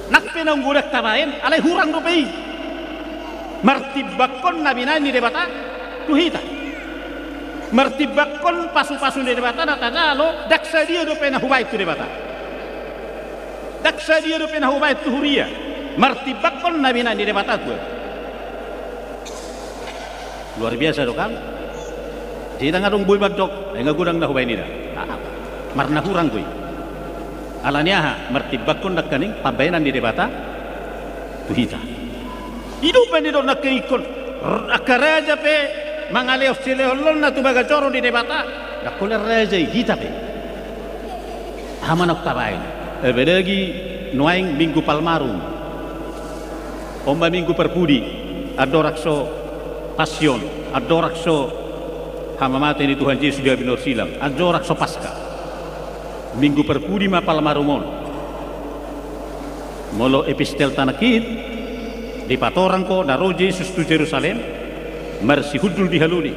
Nang pe naung godang tabaen, alai hurang dope i. Martimbangkon na binaen ni Debata tu hita. Martimbangkon pasupasu ni Debata na tajalo, ndang sadia dope na hubaen tu Debata. Ndang sadia dope na hubaen tu huria. Martimbangkon na binaen ni Debata tu ahu. Luar biasa do kan? Jadi ndang adong boi mandok, ai nga godang na hubaen i da. Marna hurang do i. Ala ni aha? Martimbangkon nangkaning pambaenan ni Debata tu hita. I do umbahen didok nangkaning ingkon Angka raja pe mangalehon silehonlehonna tu bagas joro ni Debata, ndang holan raja i, hita pe. Aha ma naung tabaen? Apalagi nuaeng Minggu Palmarum. On ma Minggu Parpudi, andorang so Passion, andorang so hamamate ni Tuhan Jesus di habinon silang, andorang so Paska. Minggu Parpudi ma Palmarum on. Molo epistelta nangkin, dipatorang do na ro Jesus tu Jerusalem, marsihundul di haloni.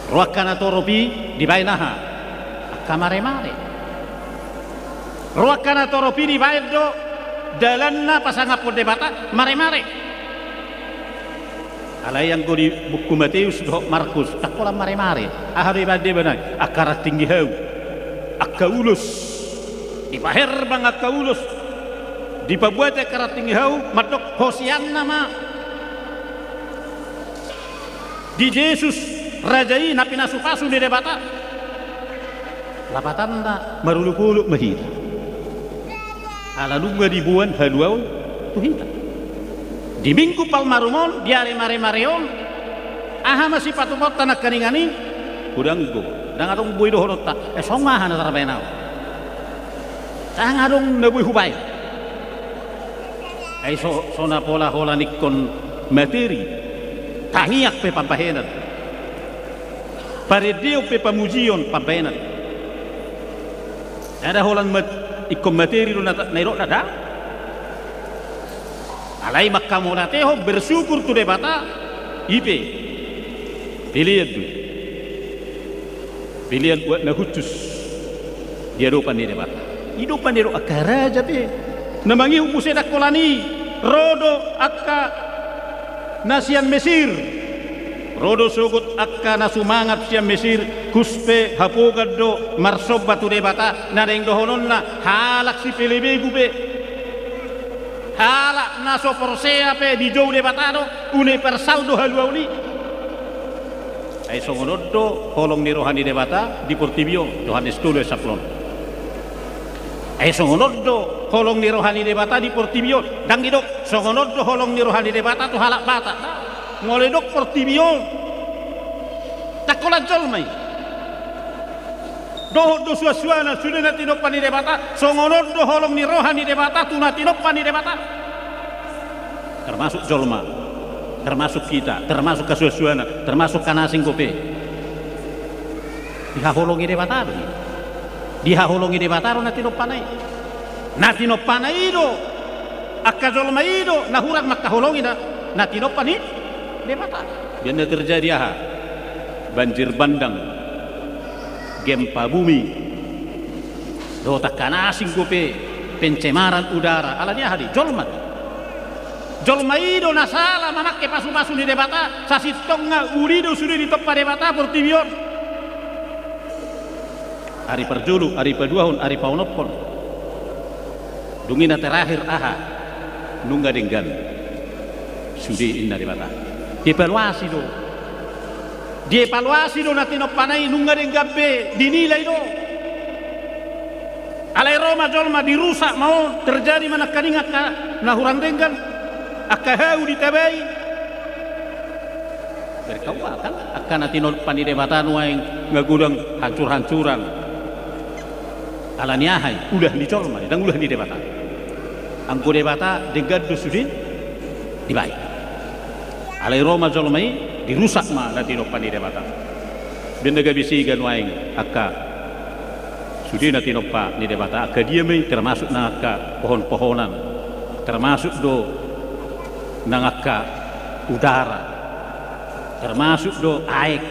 Ro angka natorop i dibaen aha? Angka maremare. Ro angka natorop i dibaen do dalanna pasangaphon Debata maremare. Alai anggo di buku Mateus dohot Markus, ndang holan maremare. Aha do dibaen Debata i? Angka ranting ni hau, angka ulos. Dipaherbang angka ulos. Dipabuati angka ranting ni hau, mandok Hosianna ma di Jesus, raja i na pinasupasu ni Debata. Lapatanna, marolopolop ma hita. Ala nunga diboan haluaon tu hita. Di Minggu Palmarum on, di ari maremare on, aha ma sipatupaonta nangkaningan i? Godang do. Ndang adong boi dohononta, eh, songon aha na tarbaen ahu? Ndang adong na boi hubaen. Ai so, so na pola holan ingkon materi, tangiang pe pambahenan. Parendeon pe pamujion pambahenan. Ndada holan mat-, ingkon materi do na ta-, na nidokna, ndang. Alai manghamauliatehon, bersyukur tu Debata, i pe. Pelean do i. Pelean buat na hushus di adopan ni Debata. I do panidok angka raja pe. Na mangihut muse ndang holan i, ro do angka na sian Mesir. Ro do sogot angka na sumangat sian Mesir, hushus pe hapogan do marsomba tu Debata, na naeng dohononna halak sipelebegu pe. Halak na so porsea pe dijou Debata do, universal do haluaon i. Ai songon on do holong ni roha ni Debata di portibi on, Johannes tolu ayat sampulu onom. Ai songon on do holong ni roha ni Debata di portibi on, ndang didok songon on do holong ni roha ni Debata tu halak Batak. Molo didok portibi on, ndang holan jolma i. Dohot do suansuanan sude na tinompa ni Debata, songon on do holong ni roha ni Debata tu na tinompa ni Debata. Termasuk jolma, termasuk hita, termasuk angka suansuanan, termasuk angka na asing dope. Dihaholongi Debata do i. Dihaholongi Debata do na tinompana i. Na tinompana i do, angka jolma i do na hurang mangkaholongi na, na tinompa ni Debata. Biar na terjadi aha? Banjir bandang, gempa bumi, dohot angka na asing dope, pencemaran udara, ala ni aha do i? Jolma do. Jolma i do na sala mamangke pasupasu ni Debata, sasintongna uli do sude ditompa Debata portibi on. Ari parjolo, ari paduahon, ari paonomhon. Dung i na terakhir aha? Nunga denggan sude, ninna Debata. Dievaluasi do. Dievaluasi do na tinompana i, nunga denggan be, dinilai do. Alai ro ma jolma, dirusak ma on, terjadi ma nangkaning angka na hurang denggan, angka hau ditabai. Berkaubatan angka na tinompa ni Debata nuaeng, nga godang hancur-hancuran. Ala ni aha i? Ulah ni jolma i, ndang ulah ni Debata. Anggo Debata denggan do sude dibaen. Alai ro ma jolma i, dirusak ma na tinompa ni Debata. Baen na gabe sega nuaeng angka sude na tinompa ni Debata, angka dia ma i? Termasuk nang angka pohon-pohonan, termasuk do nang angka udara, termasuk do aek.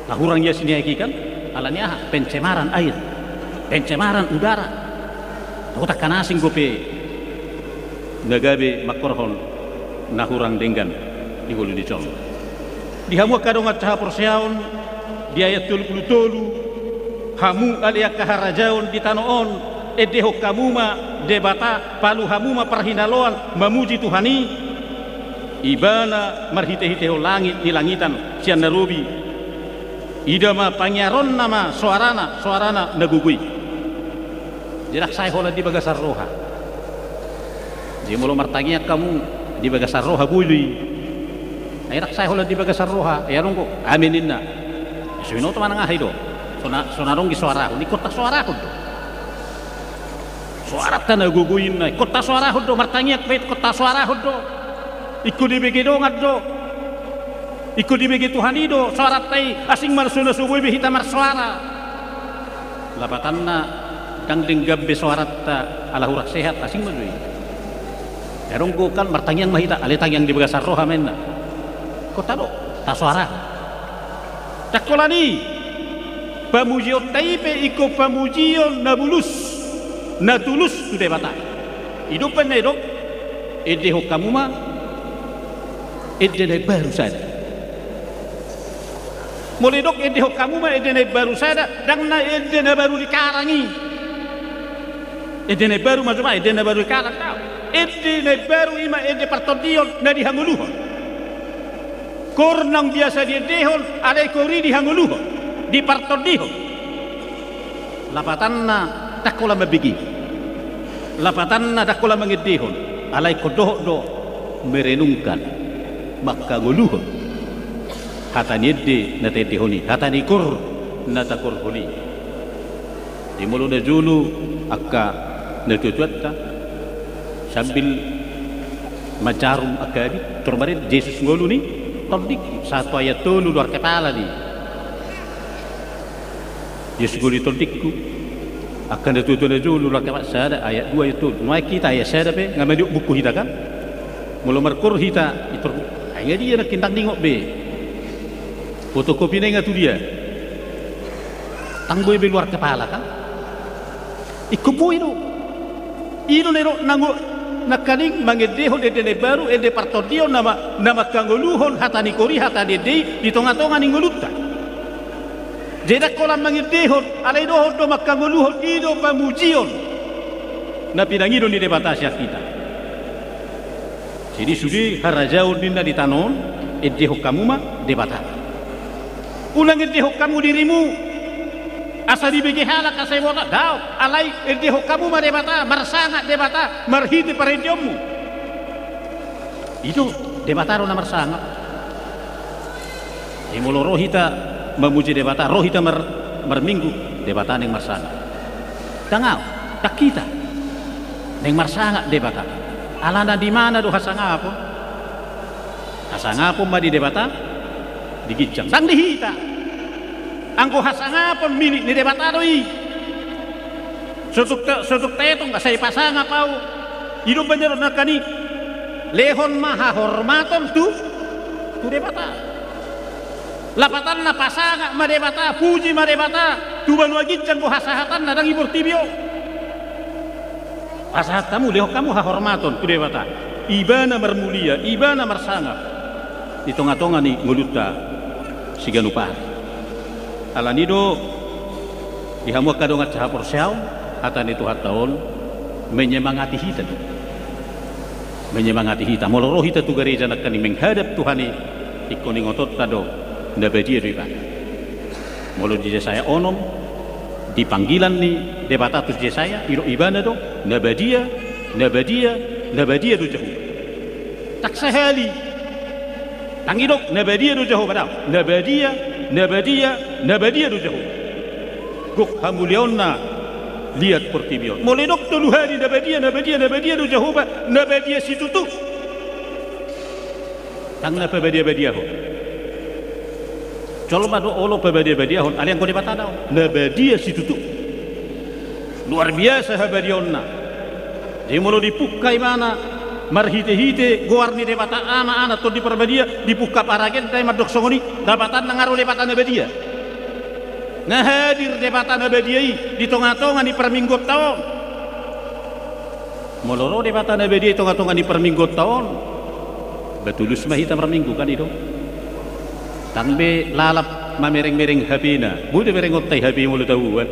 Na hurang ias ni aek i kan, ala ni aha? Pencemaran air, pencemaran udara. Dohot angka na asing dope na gabe mangkorhon na hurang denggan di ngolu ni jolma. Di hamu angka dongan sahaporseaon, di ayat tolu pulu tolu, hamu ale angka harajaon di tano on, endehon hamu ma Debata, palu hamu ma parhinaloan mamuji Tuhan i. Ibana marhitehitehon langit ni langitan sian na robi. Ida ma, pangiaronna ma soarana, soarana na gogo i. Jadi ndang sae holan di bagasan roha. Jadi molo martangiang hamu di bagasan roha boi do i. Ai ndang sae holan di bagasan roha, ai adong do, amen ninna. So binoto manang aha i do. So na, so na dong i soarahon, ingkon tasoarahon do. Soaranta na gogo inna, ingkon tasoarahon do, martangiang pe ingkon tasoarahon do. Ingkon dibege dongan do. Ingkon dibege Tuhan i do soaranta i, asing ma so na so boi be hita marsoara. Lapatanna, ndang denggan be soaranta ala hurang sehat, asing ma do i. Ai adong do kan martangiang ma hita, alai tangiang di bagasan roha ma inna. Ingkon tadok, tasoara. Ndang holan i, pamujionta i pe ingkon pamujion na bulus, na tulus tu Debata. I do umbahen na didok, endehon hamu ma ende na imbaru sada. Molo didok endehon hamu ma ende na imbaru sada, ndang na ende na baru di karang i. Ende na imbaru ma jo ma ende na baru di karang, daong. Ende na imbaru i ma ende partondion na di hangoluhon. Koor naung biasa diendehon, alai koor i di hangoluhon, dipartondihon. Lapatanna, ndang holan mambege. Lapatanna, ndang holan mangendehon. Alai ingkon dohot do merenungkan, manghangoluhon hata ni ende na taendehon i, hata ni koor na takoorhon i. Jadi molo na jolo angka natuatuanta sambil manjarum angka abit, tor marende, Jesus ngolu ni tondingku, sahat tu ayat tolu luar kepala do i. Jesus ngolu ni tondingku. Angka natuatua na jolo luar kepala sada, ayat dua, ayat tolu. Nuaeng hita ayat sada pe nga manihot buku hita kan. Molo markoor hita, itor, ai nga dia nangkin, ndang diingot be. Fotokopi na i nga tu dia. Ndang boi be luar kepala kan. Ingkon boi do. I do na didok nango, nangkaning mangendehon ende na imbaru, ende partondion na ma, na manghangoluhon hata ni koor i, hata ni ende i di tongatonga ni ngolunta. Jadi ndang holan mangendehon, alai dohot do manghangoluhon, i do pamujion na pinangido ni Debata sian hita. Jadi sude harajaon ninna di tano on, endehon hamu ma Debata. Unang endehon hamu dirimu, asa dibege halak, asa diboto, daong, alai endehon hamu ma Debata, marsangap Debata marhite parendeonmu. I do, Debata do na marsangap. Jadi molo ro hita mamuji Debata, ro hita mar, marminggu, Debata naeng marsangap. Ndang ahu, ndang hita. Naeng marsangap Debata. Alana di mana do hasangapon? Hasangapon ma di Debata, di ginjang. Ndang di hita. Anggo hasangapon milik ni Debata do i. So tung ta, so tung taetong, asa dipasangap ahu. I do umbahen na didok nangkaning, lehon ma hahormaton tu, tu Debata. Lapatanna pasangap ma Debata, puji ma Debata, tu banua ginjang do hasahatanna, ndang i portibi on. Pasahat hamu, lehon hamu hahormaton tu Debata. Ibana marmulia, ibana marsangap di tongatonga ni ngolunta siganup ari. Alani do, di hamu angka dongan sahaporseaon, hata ni Tuhanta on menyemangati hita do. Menyemangati hita. Molo ro hita tu gareja nangkaning menghadap Tuhan i, ingkon ingotonta do, na badia do ibana. Molo di Jesaya onom, di panggilan ni Debata tu Jesaya, didok ibana do, na badia, na badia, na badia do Jahowa. Ndang sahali. Ndang didok, na badia do Jahowa, daong. Na badia, na badia, na badia do Jahowa. Gok hamuliaonna liat portibi on. Molo didok tolu hali na badia, na badia, na badia do Jahowa, na badia situtu. Ndang na pabadiabadiahon. Jolma do olo pabadiabadiahon, alai anggo Debata daong. Na badia situtu. Luar biasa habadiaonna. Jadi molo dipungka ibana marhitehite goar ni Debata Ama, Anak, Tondi Parbadia, dipungka paragenda i mandok songon i, lapatanna nga ro Debata na badia. Nga hadir Debata na badia i di tongatonga ni parmingguonta on. Molo ro Debata na badia i tongatonga ni parmingguonta on, ba tulus ma hita marminggu kan, i do. Ndang be lalap mamerengmereng H P-na. Boi do merengonta i H P molo taboan.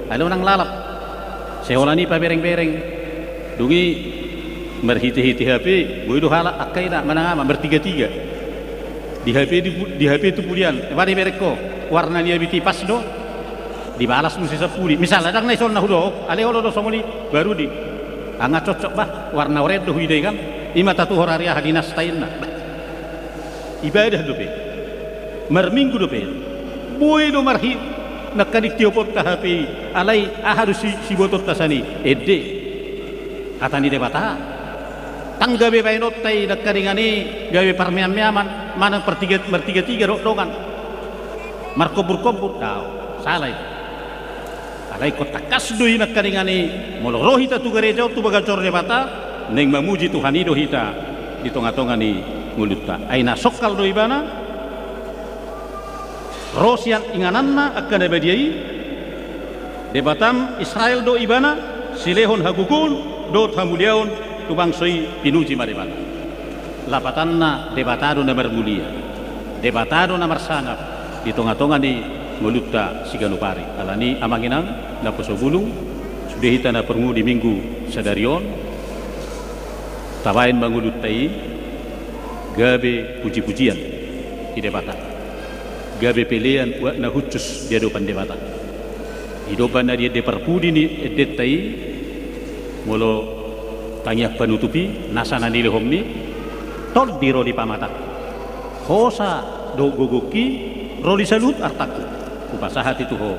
Alai unang lalap. Sai holan i pamerengmereng. Dung i marhitehite H P, boi do halak angka ina manang ama martigatiga. Di H P, di, di H P tu pudian, ema dimereng ho, warna ni abit i pas do. Dibalas muse sampuli. Misalna, ndang na dison na hudok, alai olo do songon i, baru di Nga cocok bah, warna oranye do huida i kan. Ima tatuhor ari aha dinas ta inna. Ibadah dope. Marminggu dope. Boi do marhi nangkaning tioponta hape i, alai aha do si, sibotonta sian i? Ende. Hata ni Debata. Ndang gabe baenonta i nangkaningan i gabe parmeammeaman manang partiga, martigatiga dohot dongan. Markomburkombur, daong. Sala i. Alai ingkon tangkas do i nangkaningan i, molo ro hita tu gareja on tu bagasan Debata, naeng mamuji Tuhan i do hita di tongatonga ni ngolunta. Ai na songkal do ibana, ro sian ingananna angka na badia i, Debatam Israel do ibana, silehon hagogoon dohot hamuliaon tu bangso i, pinuji ma Debata. Lapatanna Debata do na marmulia, Debata do na marsangap di tongatonga ni ngolunta siganup ari. Alani i amang inang naposo bulung, sude hita na parngoluon di minggu sadari on, tabaen ma ngolunta i gabe pujipujian di Debata, gabe pelean uap na hushus di adopan Debata. Di domba na di ende parpudi ni endenta i, molo tangiang panutup i nasa na nilehonmi, tondi ro di pamatangku, hosa dohot gogongki ro di saluhut artangku, hupasahat i tu ho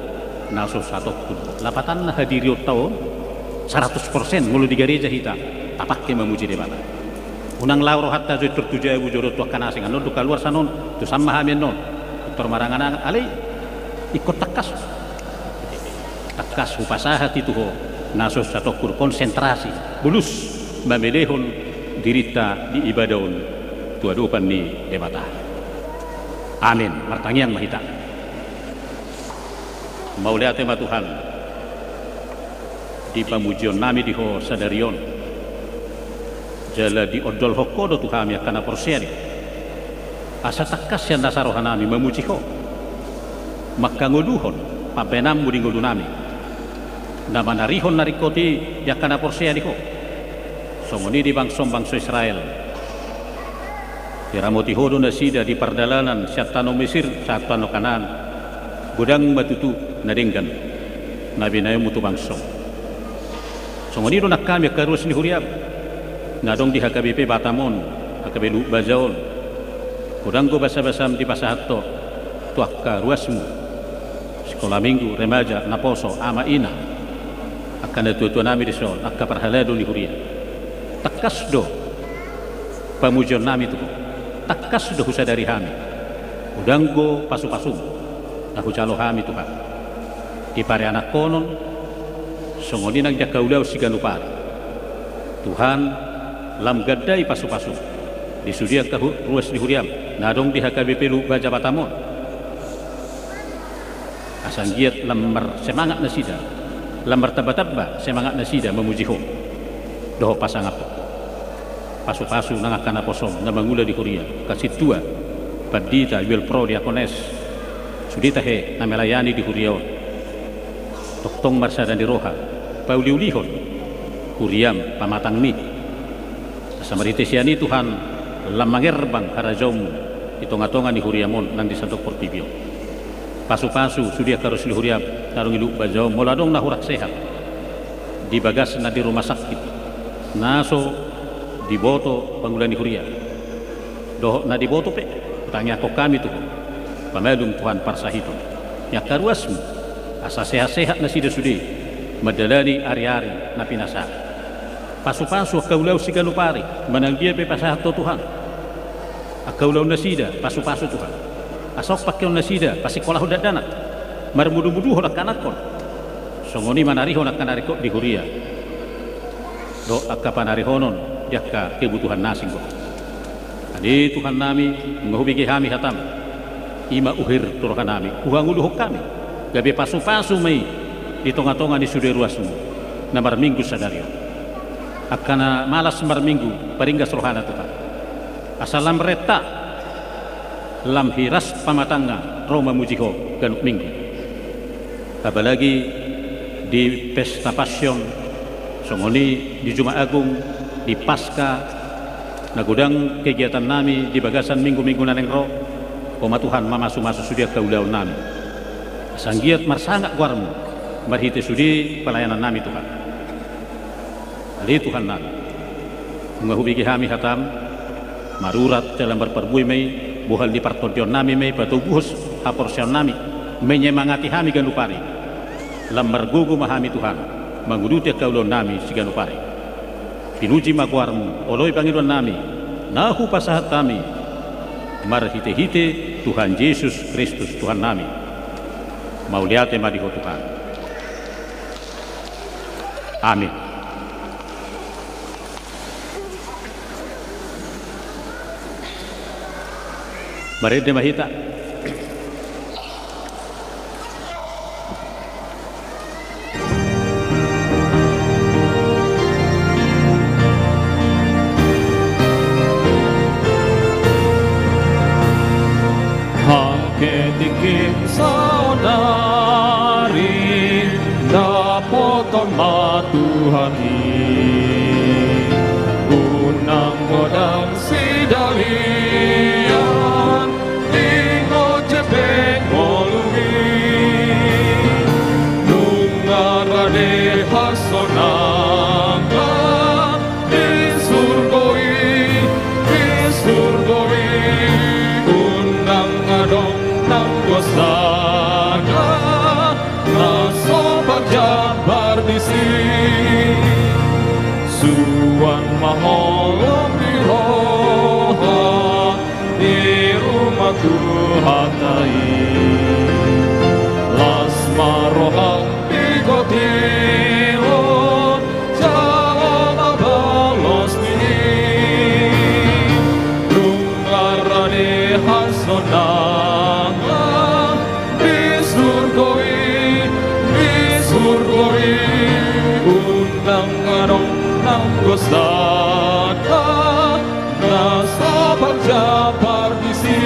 na so satongkun. Lapatanna hadirionta on saratus persen molo di gareja hita tapangke mamuji Debata. Unang laho rohanta jo intor tu jabu jo dohot tu angka na asing, annon dung kaluar sian on, tu san ma hami annon, intor maranganangan, alai ingkon tangkas. Tangkas hupasahat i tu ho na so satongkun, konsentrasi, bulus mamelehon dirinta di ibadah on tu adopan ni Debata. Amin. Martangiang ma hita. Mauliate ma Tuhan di pamujionnami di ho sadari on, jala diondolhon ho do tu hami angka na porsea di ho, asa tangkas sian nasa rohanami mamuji ho, manghangoluhon pambaenanmu di ngolunami, na manarihon na ringkot i di angka na porsea di ho. Songon i di bangsom bangso Israel, diramoti ho do nasida di pardalanan sian tano Mesir sahat tu tano Kanaan. Godang ma tutu na denggan na binaenmu tu bangsom. Songon i do nang hami angka ruas ni huriam na adong di H K B P Batam on, H K B P Luhut Baja on. Godang do basabasam dipasahat ho tu angka ruasmu, sikola minggu, remaja, naposo, ama ina, angka natuatuanami dison, angka parhalado ni huria. Tangkas do pamujionnami tu ho, tangkas do husadari hami. Godang do pasupasum na hujalo hami, Tuhan, di parianakhonon, songon i nang di angka ulaon siganup ari. Tuhan, lam ganda i pasupasum di sude angka hu-, ruas ni huriam na adong di H K B P Luhut Baja Batam on. Asa anggiat lam marsemangat nasida, lam martambatamba semangat nasida mamuji ho dohot pasangaphon ho. Pasupasu nang angka naposom na mangula di huria, angka sintua, pandita, juel pro, diakones, sude tahe na melayani di huria on. Tongtong marsada ni roha pauliulihon huriam, pamatangmi. Asa marhite sian i, Tuhan, lam mangerbang harajaonmu di tongatonga ni huriam on nang di sandok portibi on. Pasupasu sude angka ruas ni huriam na adong i Luhut Baja on, molo adong na hurang sehat di bagasna di rumah sakit, na so diboto pangula ni huria, dohot na diboto pe, hutangiangkon hami tu ho. Pamalum, Tuhan, parsahiton ni angka ruasmu, asa sehat-sehat nasida sude mandalani ari-ari na pinasahat. Pasupasu angka ulaon siganup ari, manang dia pe pasahat ho, Tuhan. Angka ulaon nasida pasupasu, Tuhan, asa on pangkeon nasida, pasikkolahon dakdanak, marmudumuduhon angka anakhon, songon i manarihon angka na ringkot di huria dohot angka panarihonon di angka kebutuhan na asing on. Ate Tuhannami, nunga hubege hami hatam, i ma uhir tu rohanami, huhangoluhon hami, gabe pasupasu ma i di tongatonga ni sude ruasmu na marminggu sadari on. Angka na malas marminggu, paringgas rohana, Tuhan, asa lam renta, lam hiras pamatangna ro mamuji ho ganup minggu. Apalagi di pesta Passion, songon i di Jumat Agung, di Paska, na godang kegiatannami di bagasan minggu-minggu na naeng ro. Ho ma, Tuhan, mamasumasu sude angka ulaonnami, asa anggiat marsangap goarmu marhite sude pelayanannami, Tuhan. Ale Tuhannami, nunga hubege hami hataM, marurat jala marparbue ma i, bohal ni partondionnami ma i, patoguhon haporseaonnami, menyemangati hami ganup ari. Lam margogo ma hami Tuhan, manguduti angka ulaonnami siganup ari. Pinuji ma goarMu, oloi pangidoannami, na hupasahat hami, marhitehite Tuhan Jesus Kristus Tuhannami. Mauliate ma di Ho Tuhan. Amin. Marende ma hita. Angka tingkim saonari, dapoton ma Tuhan i. Unang godang sidalian, ingot jempek ngolu i. Nunga rade hasonangan di surgo i, di surgo i. Unang adong nang gosaga, na so parjambar disi. Suan ma holong ni roha, di rumah Tuhanta i. Las ma roham di gotilon, jalo ma balos ni i. Nunga rade hasonangan di surgo i, di surgo i. Unang adong nang gosaga, na so parjambar disi.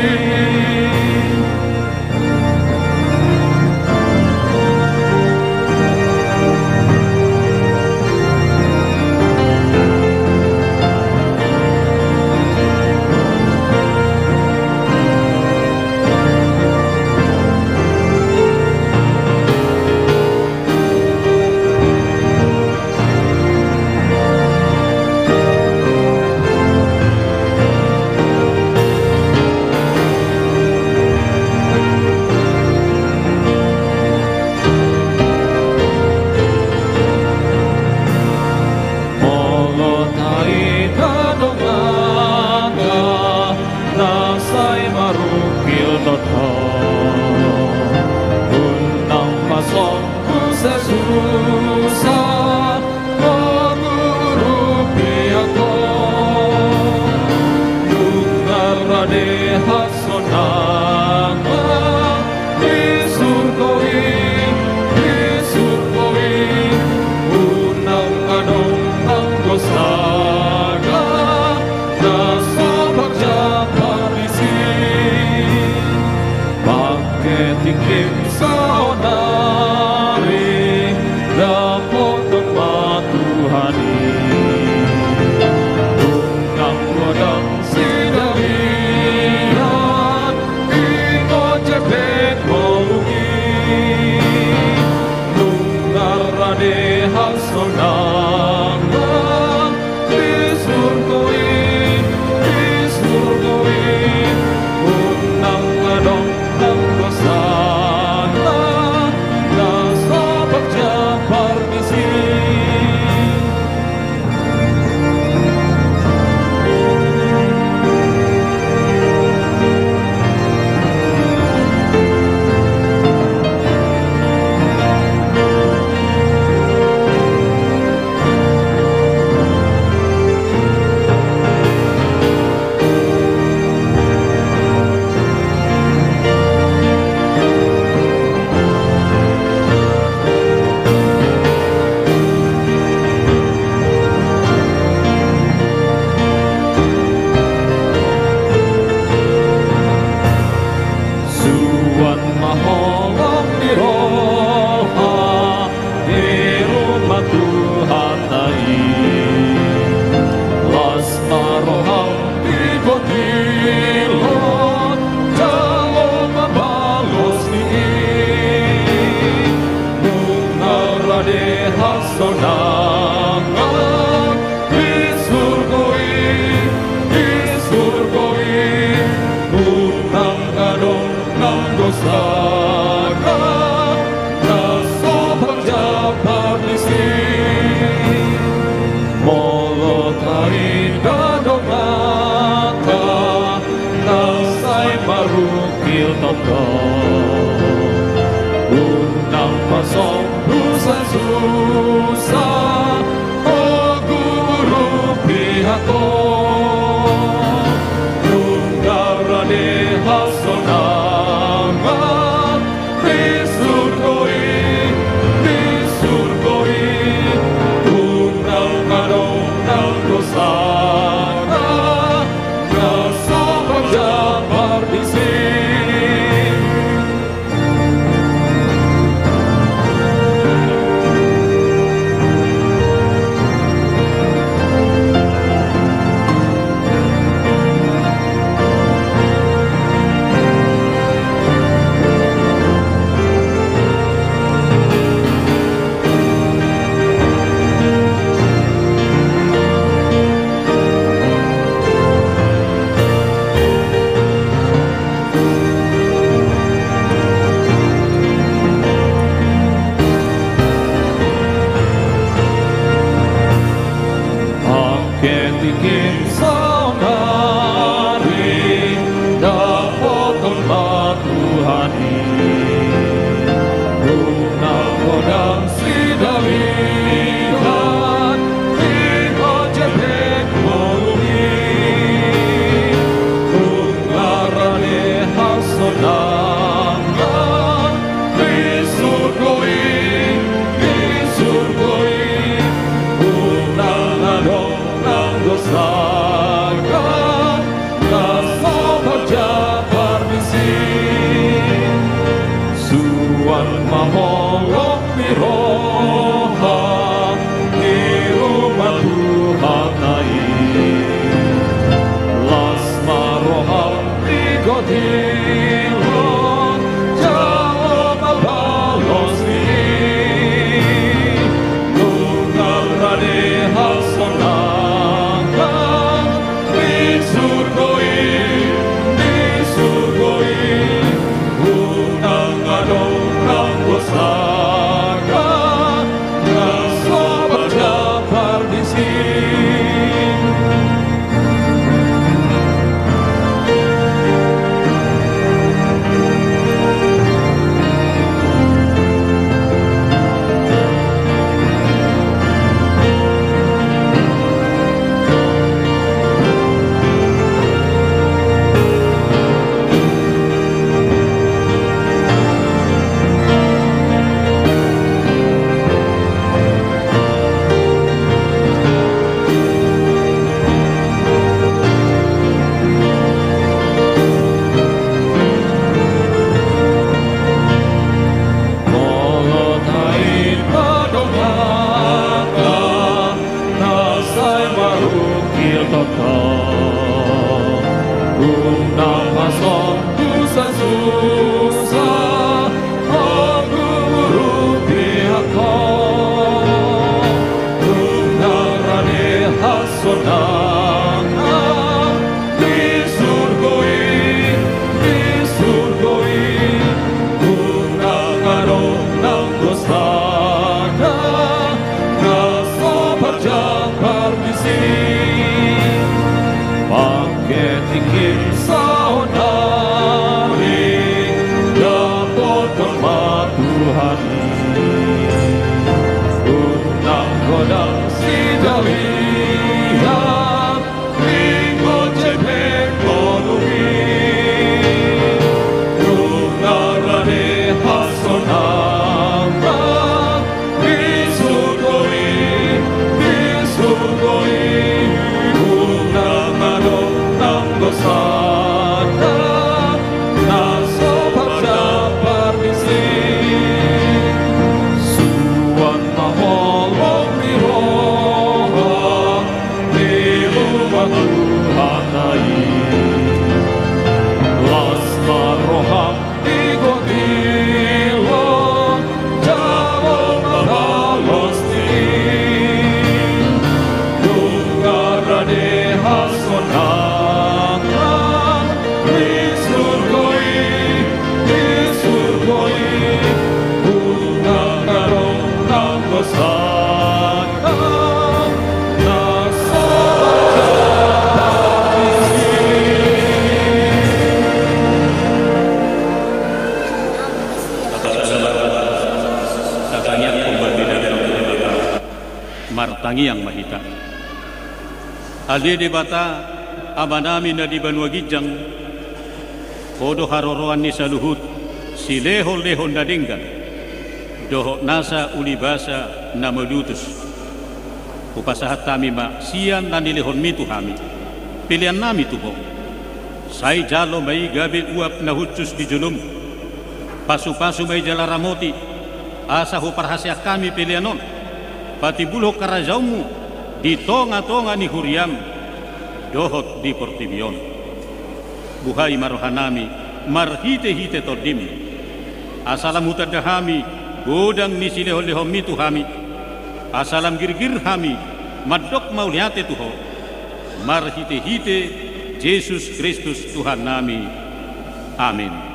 Molo taida donganna, na sai marungkil tongtong, unang ma songon sesusa, mangurupi ahu. Nunga rade hasonangan di surgo i, di surgo i. Unang adong nang gosaga, na so parjambar disi. Bangke tingkim saonari, dapoton ma Tuhan i. Unang godang sidalian, ingot jempek ngolu i. Nunga rade hasonangan di surgo i, di surgo i. Unang adong nang gosaga, na so parjambar disi. Suan ma holong ni roha, di rumah Tuhanta i. Las ma roham di gotilon, jalo ma balos ni i. Nunga rade hasonangan Pasombu sasusa, o Guru, pihak ho. Nunga rade hasonangan di surgo i, di surgo i. Unang adong nang dosana, na so parjapar disi. Angka tingki saonari dapoton ma Tuhan i. Unang godang sidalihan, ingot jempek ngolu i. Nunga rade hasonangan di surgo i, di surgo i. Unang adong nang dosana, na so parjapar disi. Suan ma holong ni roha di ruma Tuhanta i. Las ma roham di gotilon, jalo ma balos ni i. Nunga rade hasonangan di surgo i, di surgo i. Unang adong nang dosana, na so parjapar disi. Molo taida dongan na sai marungkil tongtong, unang pasombu sasusa, o Guru, pihak ho. Nunga rade hasonangan di surgo i, di surgo i. Unang adong nang dosana, na so parjapar disi. Pangke tingki saonari dapoton ma Tuhan i. Unang godang sidalihan, ingot jempek ngolu i. Nunga rade hasonangan di surgo i, di surgo i. Unang adong nang dosana, na so parjapar disi. Suan ma holong ni roha Martangiang ma hita. Ale Debata, Amanami na di banua ginjang, Ho do haroroan ni saluhut silehonlehon na denggan dohot nasa ulibasa na mauliutus. Hupasahat hami ma sian na nilehonMi tu hami peleannami tu Ho. Sai jalo ma i gabe uap na hushus di joloM. Pasupasu ma i jala ramoti, asa huparhaseang hami pelean on patimbulhon harajaonMu di tongatonga ni huriaM dohot di portibi on. Buhai ma rohanami marhitehite TondiM, asa lam hutanda hami godang ni silehonlehonMi tu hami, asa lam girgir hami mandok mauliate tu Ho, marhitehite Jesus Kristus Tuhannami. Amen.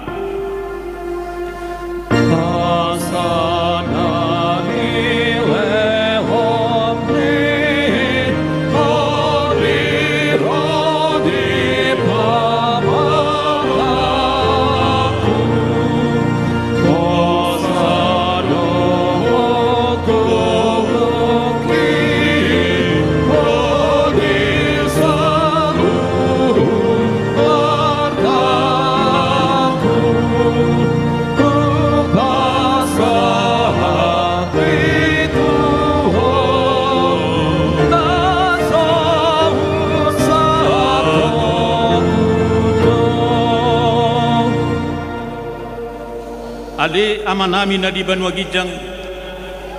Ale Amanami na di banua ginjang,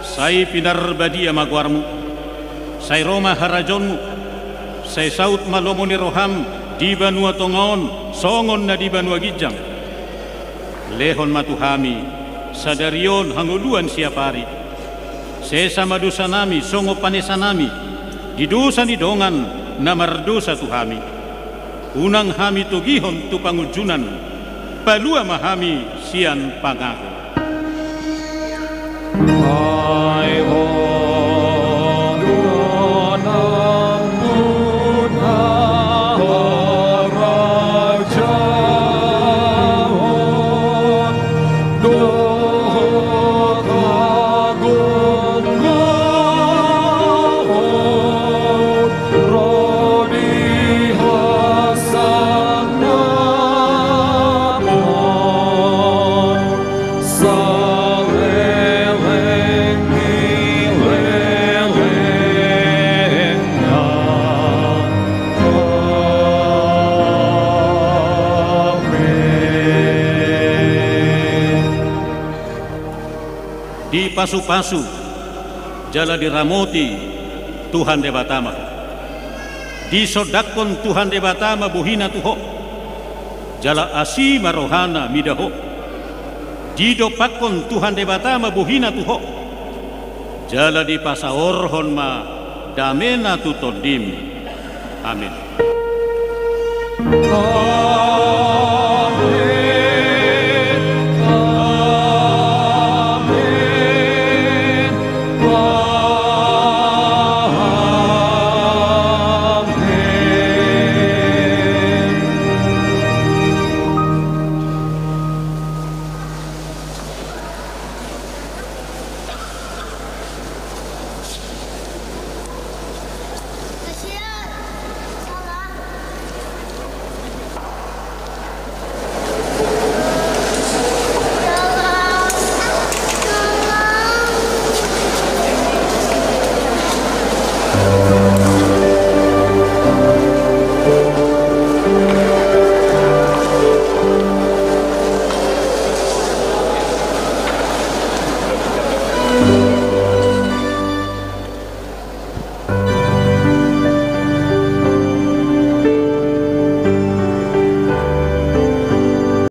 sai pinarbadia ma goarMu. Sai ro ma harajaonMu. Sai saut ma lomo ni rohaM di banua tonga on songon na di banua ginjang. Lehon ma tu hami sadari on hangoluan siapari. Sesa ma dosanami songon panesanami di dosa ni dongan na mardosa tu hami. Unang hami togihon tu pangunjunan, palua ma hami sian pangago. Dipasupasu jala diramoti Tuhan Debata ma ho. Disondangkon Tuhan Debata ma bohiNa tu ho, jala asi ma rohaNa mida ho. Didompakkon Tuhan Debata ma bohiNa tu ho, jala dipasaorhon ma dameNa tu tondim. Amen.